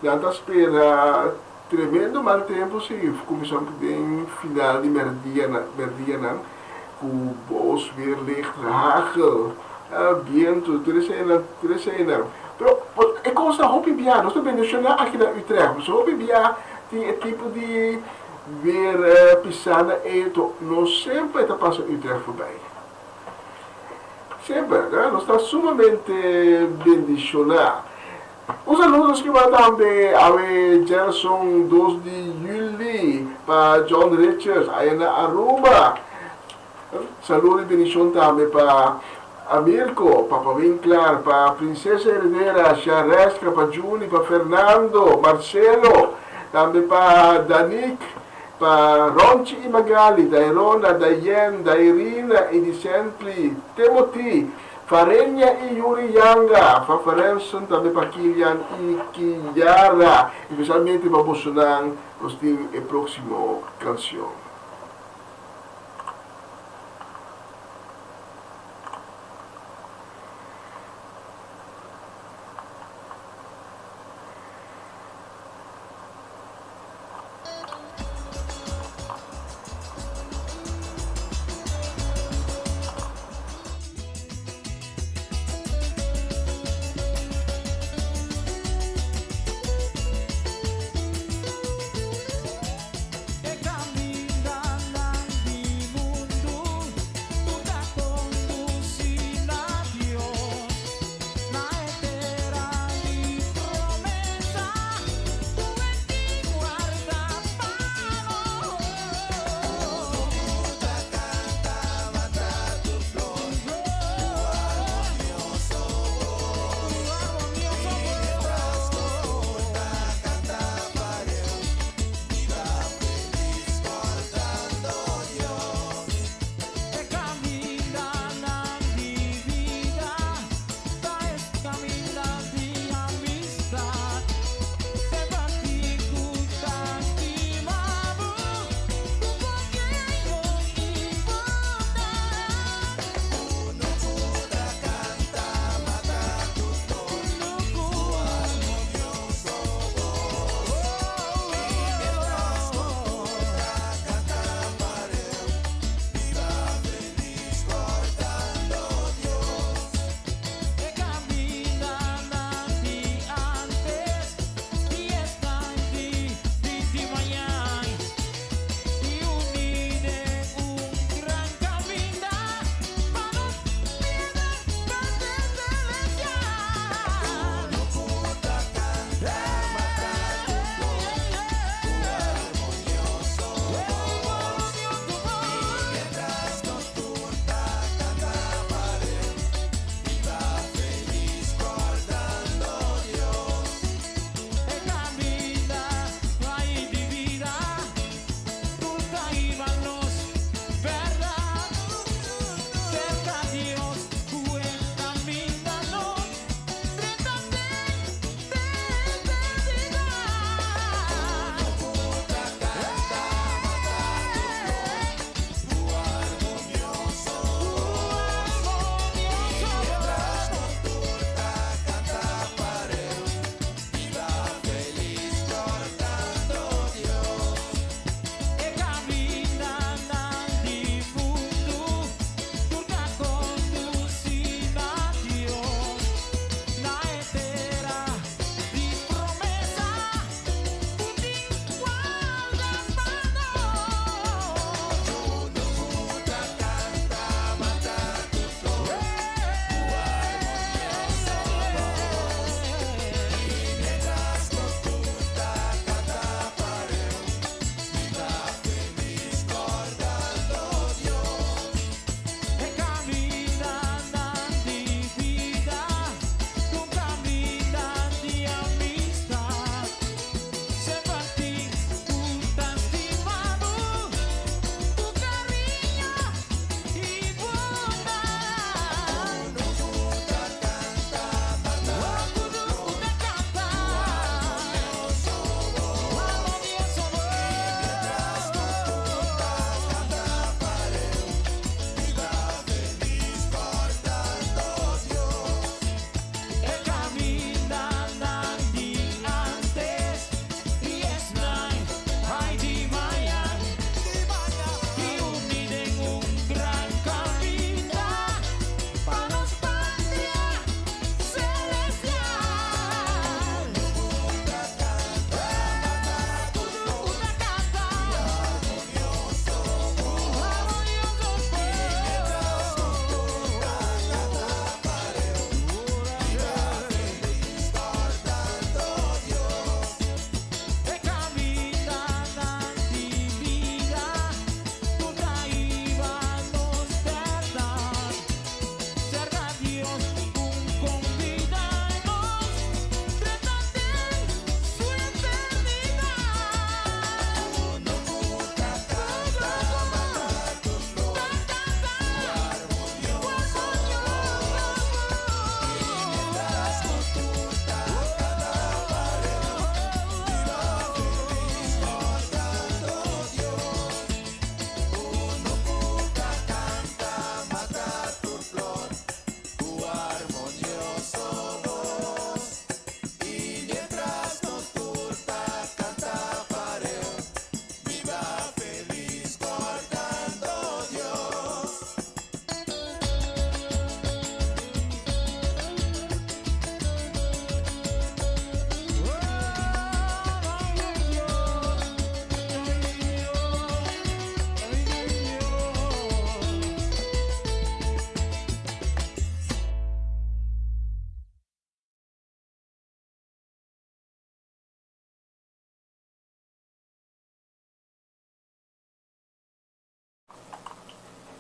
Nan ta spera tremendo mal tempo si cuminsa den final di merdia, merdianan. Ku bos weer licht, hagel, bientu, tur eseinan, tur eseinan. Pero e kos ta hopi bia, nos ta bendishoná aki na Utrecht, pasobra hopi bia tin e tipo di weer pisá na eto, no semper ta pasa Utrecht forbij. Semper, nos ta sumamente bendishoná. Un saludo skiba tambe awe djerason dos di juli pa John Richards aya na Aruba. Saludo y bendicion tambe pa Amirko, Papa Winklar, pa Princesa Heredera, Shareska, pa Juni, pa Fernando, Marcelo, tambe pa Danik, pa Ronchi y Magali, Dairona, Dayen, Dairina y Dicently, Timothy, Farenia i Yuri Yanga, pa Ferensen, tambe pa Kilian i Kiara, especialmente pa bosonan, nos tin e proximo cancion. E caminda.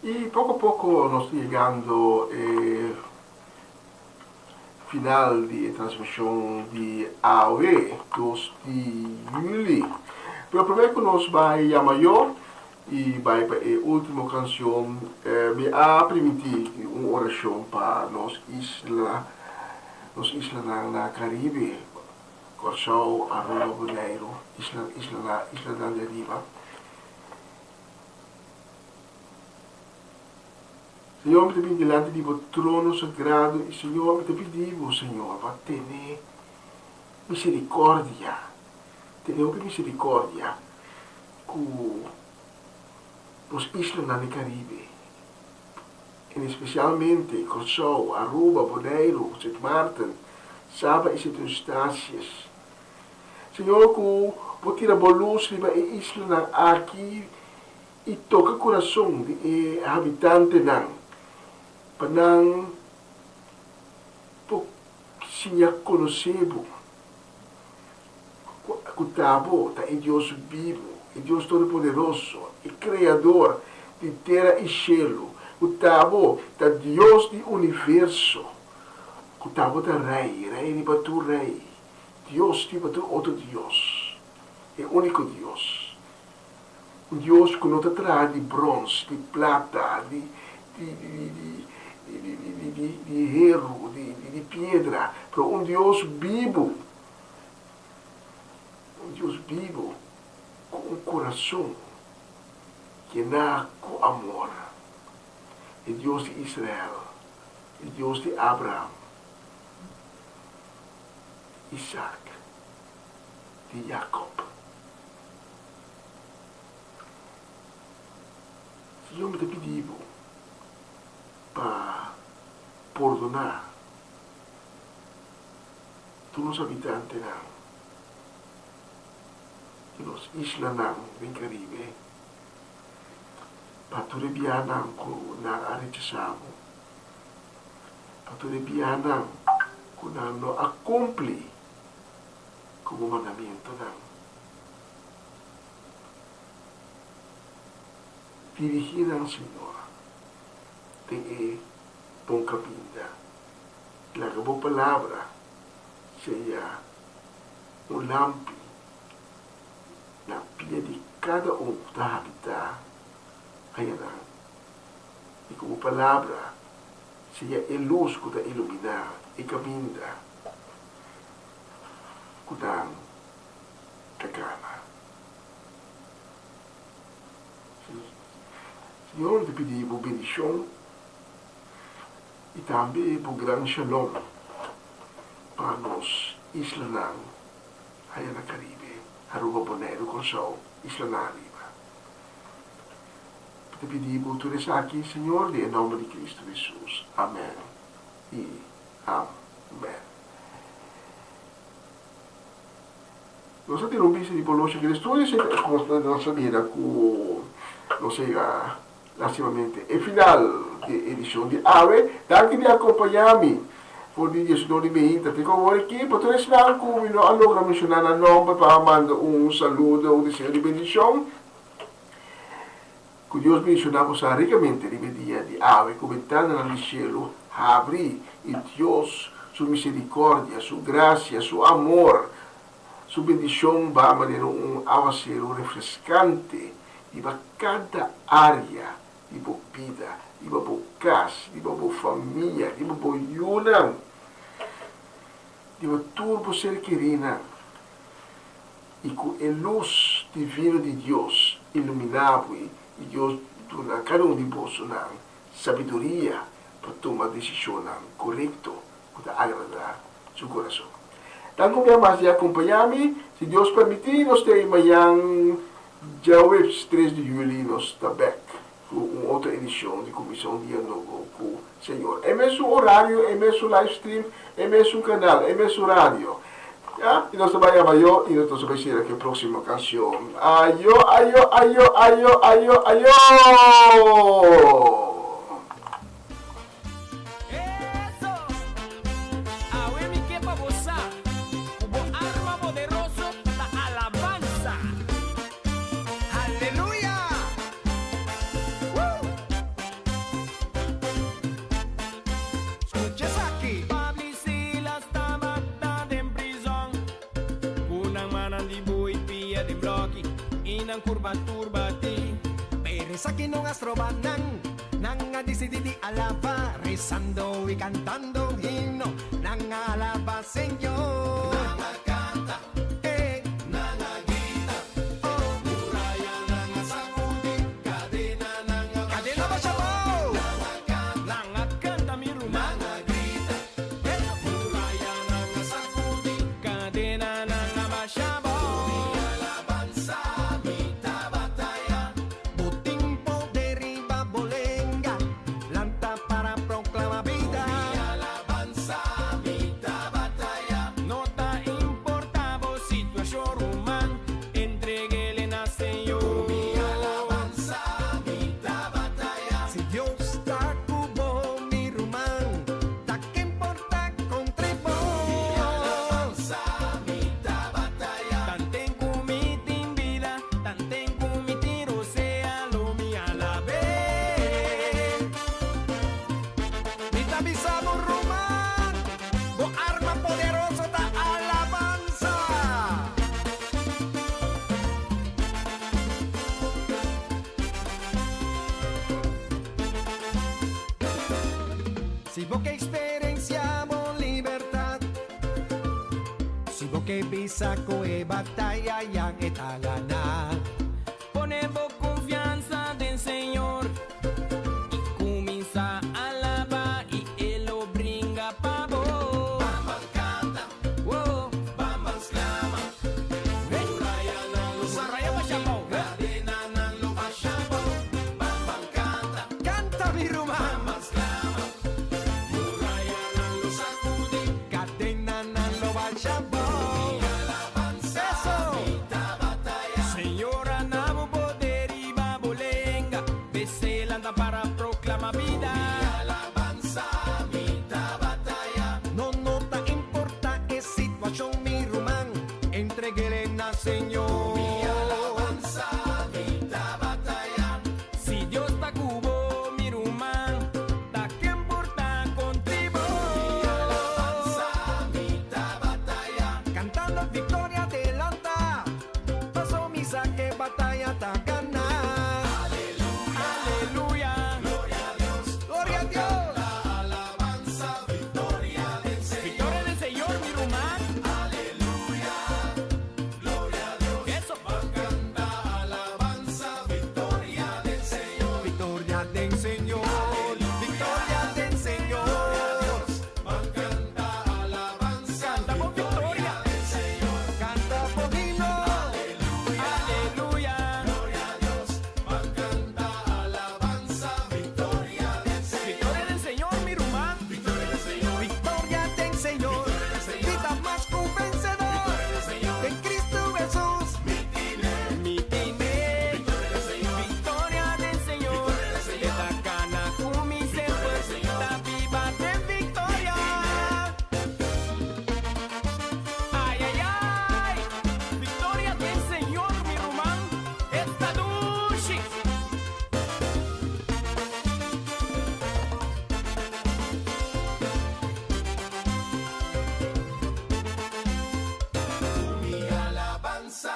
I poko poko nos ta yegando e final di e transmishon di awe, dos di yüli. Pero promé ku nos bai yama yo i bai pa e último kanshon, mi a primintí un orashon pa nos isla, nos islanan na Karibe, Kòrsou, Aruba, Boneiru, isla, islanan, islanan di ariba. Señor, mi ta bini dilanti di bo trono sagrado i, Señor, mi ta pidi bo, Señor, pa tene misericordia, tene hopi misericordia ku nos islanan di Caribe, en especialmente Kòrsou, Aruba, Boneiru, Sint Maarten, Saba i Sint Eustatius. Señor, ku bo tira bo lus riba e islanan aki i toka kurason di e habitantenan pa nan por siña konosé bo, ku ta bo ta e Dios bibu, e Dios Todopoderoso, e Kreador di tera i shelu, ku ta bo ta Dios di universo, ku ta bo ta Rei, Rei riba tur rei. Dios riba tur otro dios, e úniko Dios. Un Dios ku no ta traha di brons, di plata, di di heru, di piedra, pero un Dios bibu, un Dios bibu ku un kurason yená ku amor, e Dios di Israel, e Dios di Abraham. Isaac, di Jacob. Señor, mi ta pidi bo pa pordoná tur nos habitantenan di nos islanan den Caribe, pa tur e biahanan ku nan a rechasá bo. Pa tur e bianan ku nan no a kumpli ku bo mandamentunan. Dirigí nan, Señor, den e bon kaminda. Laga bo palabra sea un lampi na pia di kada un ku ta habitá ayanan. I ku bo palabra sea e lus ku ta iluminá e kaminda ku nan ta kana. Señor, mi ta pidi bo bendishon i tambe bo gran shalom pa nos islanan aya na Karibe, Aruba, Boneiru, Kòrsou, islanan ariba. Mi ta pidi bo tur esaki, Señor, den e nomber di Cristo Jesus. Amen i amen. Nos a tira un bista di Poloche den estudio, si nos a mira ku nos a yega lastimamente e final di e edishon di awe. Danki di akompañá mi for di diesunor di meinta te ku awor aki. Pa tur esnan ku mi no a logra menshoná nan nòmber pa manda un saludo, un deseo di bendishon. Ku Dios bendishoná boso rikamente riba e dia di awe, ku bentananan di shelu habri i Dios su miserikòrdia, su grasia, su amor, su bendishon ba manera un awaseru refreskante riba kada área di bo bida, riba bo kas, riba bo famia, riba bo yunan, riba tur bo ser kerínan. I ku e lus divino di Dios iluminá bo i Dios duna kada un di bosonan sabiduria pa tuma desishonnan korekto ku ta agradá su kurason. Danki un bia mas di akompañá mi. Si Dios permití nos ta ei mañan djaweps tres di juli nos ta bèk ku un otro edishon di Kuminsá un Dia Nobo ku Señor. E mesun orario, e mesun live stream, e mesun kanal, e mesun radio. Ya, i nos ta bai abayo i nos ta bai sera ku e próksimo kanshon. Ayo, ayo, ayo, ayo, ayo, ayo! Eso! Awe mi ke pa bo sa ku bo arma poderoso ta alabansa! Haleluya! Woo! nan kurba tur batí. Pero esaki no a stroba nan, nan a disidí di alabá, rezando i kantando himno, nan a alabá Señor. Nan a kanta, eh, nan a grita, oh, murayanan a sakudí, kadenanan a Kadena basha abou. Nan a kanta, Nan a kanta mi ruman. nan a grita, eh, murayanan a sakudí, Kadenanan a basha abou. Mi alabansa, mi ta bataya. Bo tin poder riba bo lenga, lanta para proklama bida. Mi alabansa, mi ta bataya. No ta importá bo situashon ruman, entreg'é na Señor. Mi alabansa, mi ta bataya. Si Dios ta ku bo, mi ruman, ta ken por ta kontra bo. Mi alabansa, mi ta bataya. Tanten ku mi tin bida, tanten ku mi tin rosea, lo mi alab'é. Mi ta bisa bo ruman, bo arma poderoso ta alabansa. Si bo ke eksperensiá bo libertat, si bo ke bisa ku e bataya ya ta ganá. Pone bo konfiansa den Señor i kuminsá alabá i E lo bringa pa bo. Ban kanta, Wow. ban sklama, murayanan lo Muraya basha abou. Kadenanan lo basha abou, ban kanta, kanta mi ruman, ban sklama, murayanan lo sakudí, kadenanan lo basha abou. Mi alabansa, Eso. mi ta bataya. Señor a duna bo poder riba bo lenga, p'esei lanta para proklamá bida. Mi alabansa, mi ta bataya. No, no ta importá e situashon, mi ruman, entreg'é na Señor. Mi alabansa, mi ta bataya. Si Dios ta ku bo, mi ruman, ta ken por ta kontra bo. Mi alabansa, mi ta bataya. Kantando viktoria lanta, paso mi sa ku e bataya ta ganá. Aleluya, Aleluya. gloria a Dios, gloria a Dios. Alabansa, viktoria del Señor. Viktoria del Señor, mi ruman. Aleluya, gloria a Dios. Eso. Kanta alabansa, viktoria del Señor. Viktoria del Señor. Viktoria del Señor. Kanta alabansa, Kantamos victoria. del Señor. Kanta por himno. Aleluya. Gloria a Dios. Kanta alabansa, viktoria del Señor. Viktoria del Señor, mi ruman. Viktoria del Señor. Viktoria del Señor. Bida mas ku vensedó. Den Kristu Hesus. Mi tiné. Viktoria del Señor. E ta kana ku mi semper. Ta biba den viktoria. Ai, ai, ai. Viktoria del Señor, mi ruman. Esta dushi. Mi alabansa.